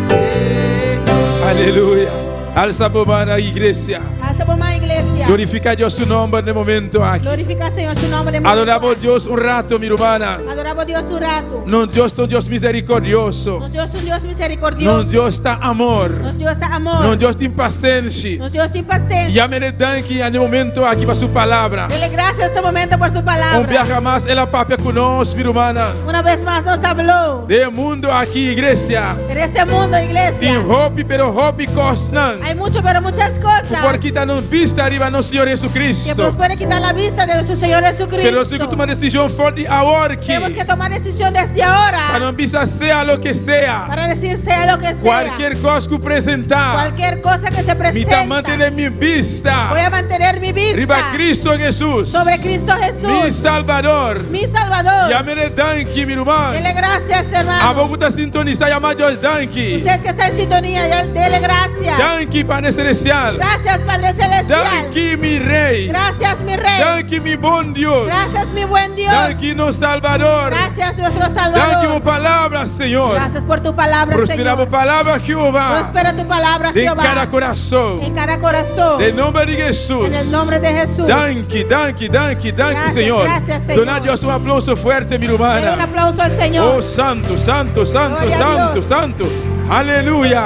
Señor. Aleluya. Alsa bo man, iglesia. Alsa bo man, iglesia. Glorifica Dios su nomber den e momento aki. Glorifica Señor su nomber den e momento. Adoramos Dios un rato, mi rumana. Adoramos Dios un rato. Nos Dios ta un Dios misericordioso. Nos Dios ta un Dios misericordioso. Nos Dios ta amor. Nos Dios ta amor. Nos Dios tin pasenshi. Nos Dios tin pasenshi. Yam'E danki na e momento aki pa su palabra. Dele gracias este momento por su palabra. Un biaha mas el a papia cu nos, mi rumana. Una vez más nos habló. Den e mundo aki, iglesia. En este mundo, iglesia. Tin hopi, pero hopi cosnan. Hay mucho, pero muchas cosas. Cu por kita nos bista riba nos Señor Jesucristo. Que nos puede quitar la vista de nuestro Señor Jesucristo. Pero nos tin cu tuma decision for di awor aki. Tenemos que tomar decisión desde ahora. Pa nos bisa sea loke sea. Para decir sea lo que sea. Cualkier cos cu presenta. Cualquier cosa que se presenta. Mi ta mantene mi bista. Voy a mantener mi vista. Riba Cristo Jesús. Sobre Cristo Jesús. Mi Salvador. Mi Salvador. Yam'E danki, mi ruman. Dele gracias, hermano. Abo cu ta sintonisa, yama Dios danki. Usted que está en sintonía, ya dele gracias. Danki, Padre Celestial. Gracias, Padre Celestial. Danki, mi Rey. Gracias, mi Rey. Danki, mi bon Dios. Gracias, mi buen Dios. Danki, nos Salvador. Gracias, nuestro Salvador. Danki, bo palabra, Señor. Gracias por tu palabra, Prospera Señor. bo palabra, Jehová. Prospera tu palabra, Den Jehová. cada corazon. En cada corazón. Den nomber di Jesús. En el nombre de Jesús. Danki, danki, danki, danki, Gracias, Señor. gracias, Señor. Duna Dios un aplauso fuerte, mi hermana. Dele un aplauso al Señor. Oh, santo, santo, santo, Gloria a santo, Dios. santo. Aleluya.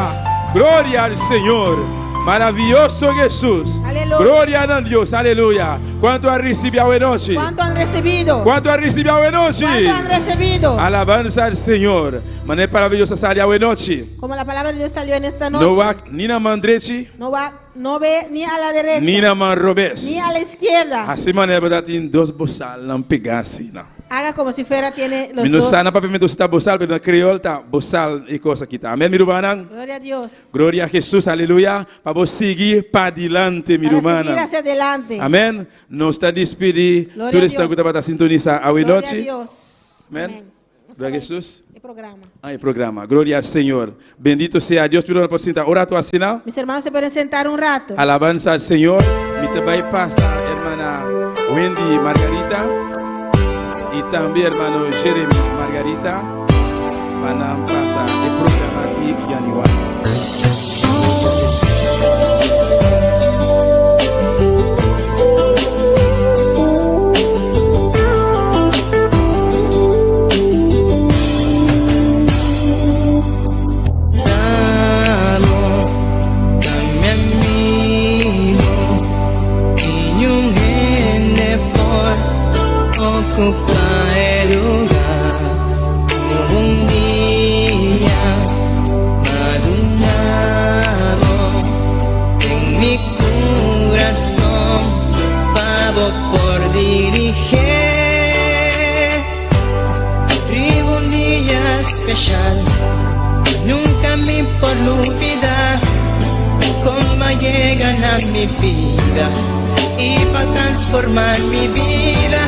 Gloria al Señor. Maravilloso Jesús. Aleluya. Gloria a Dios. Aleluya. ¿Cuánto ha recibido hoy noche? ¿Cuánto han recibido? ¿Cuánto ha recibido hoy noche? ¿Cuánto han recibido? Alabanza al Señor. Manera maravillosa sale hoy noche. Como la palabra de Dios salió en esta noche. No va ni na man drechi, No va, no ve ni a la derecha. ni na man robes. Ni a la izquierda. Así manera verdad tin dos bozal nan pega así, na. Haga como si fuera tiene los Mi no dos. sana papi está bozal, pero na creol ta bozal y cosa kita. Amén, mi hermana. Gloria a Dios. Gloria a Jesús, aleluya. Pa vos seguir pa adelante, mi Para seguir hermana. hacia adelante. Amén. Nos está despedir. Gloria Tú a estás Dios. que para sintonizar hoy Gloria a noche. Dios. Amén. Gloria a Jesús. El programa. Ay, programa. Gloria al Señor. Bendito sea Dios. Tú no puedes sentar. Ora tu así, ¿no? Mis hermanos se pueden sentar un rato. Alabanza al Señor. Mi te va a pasar, hermana Wendy Margarita. Y también hermano Jeremy Margarita. Van a pasar el programa de Yaniwa. Amo, dame amigo y un gente por ocupar el lugar. Un día madunado en mi corazón, pavo por dirigir. Riba un día especial. Nunca me por olvidar cómo llegan a mi vida y para transformar mi vida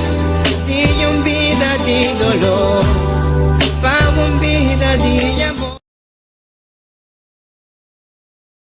di un vida de dolor.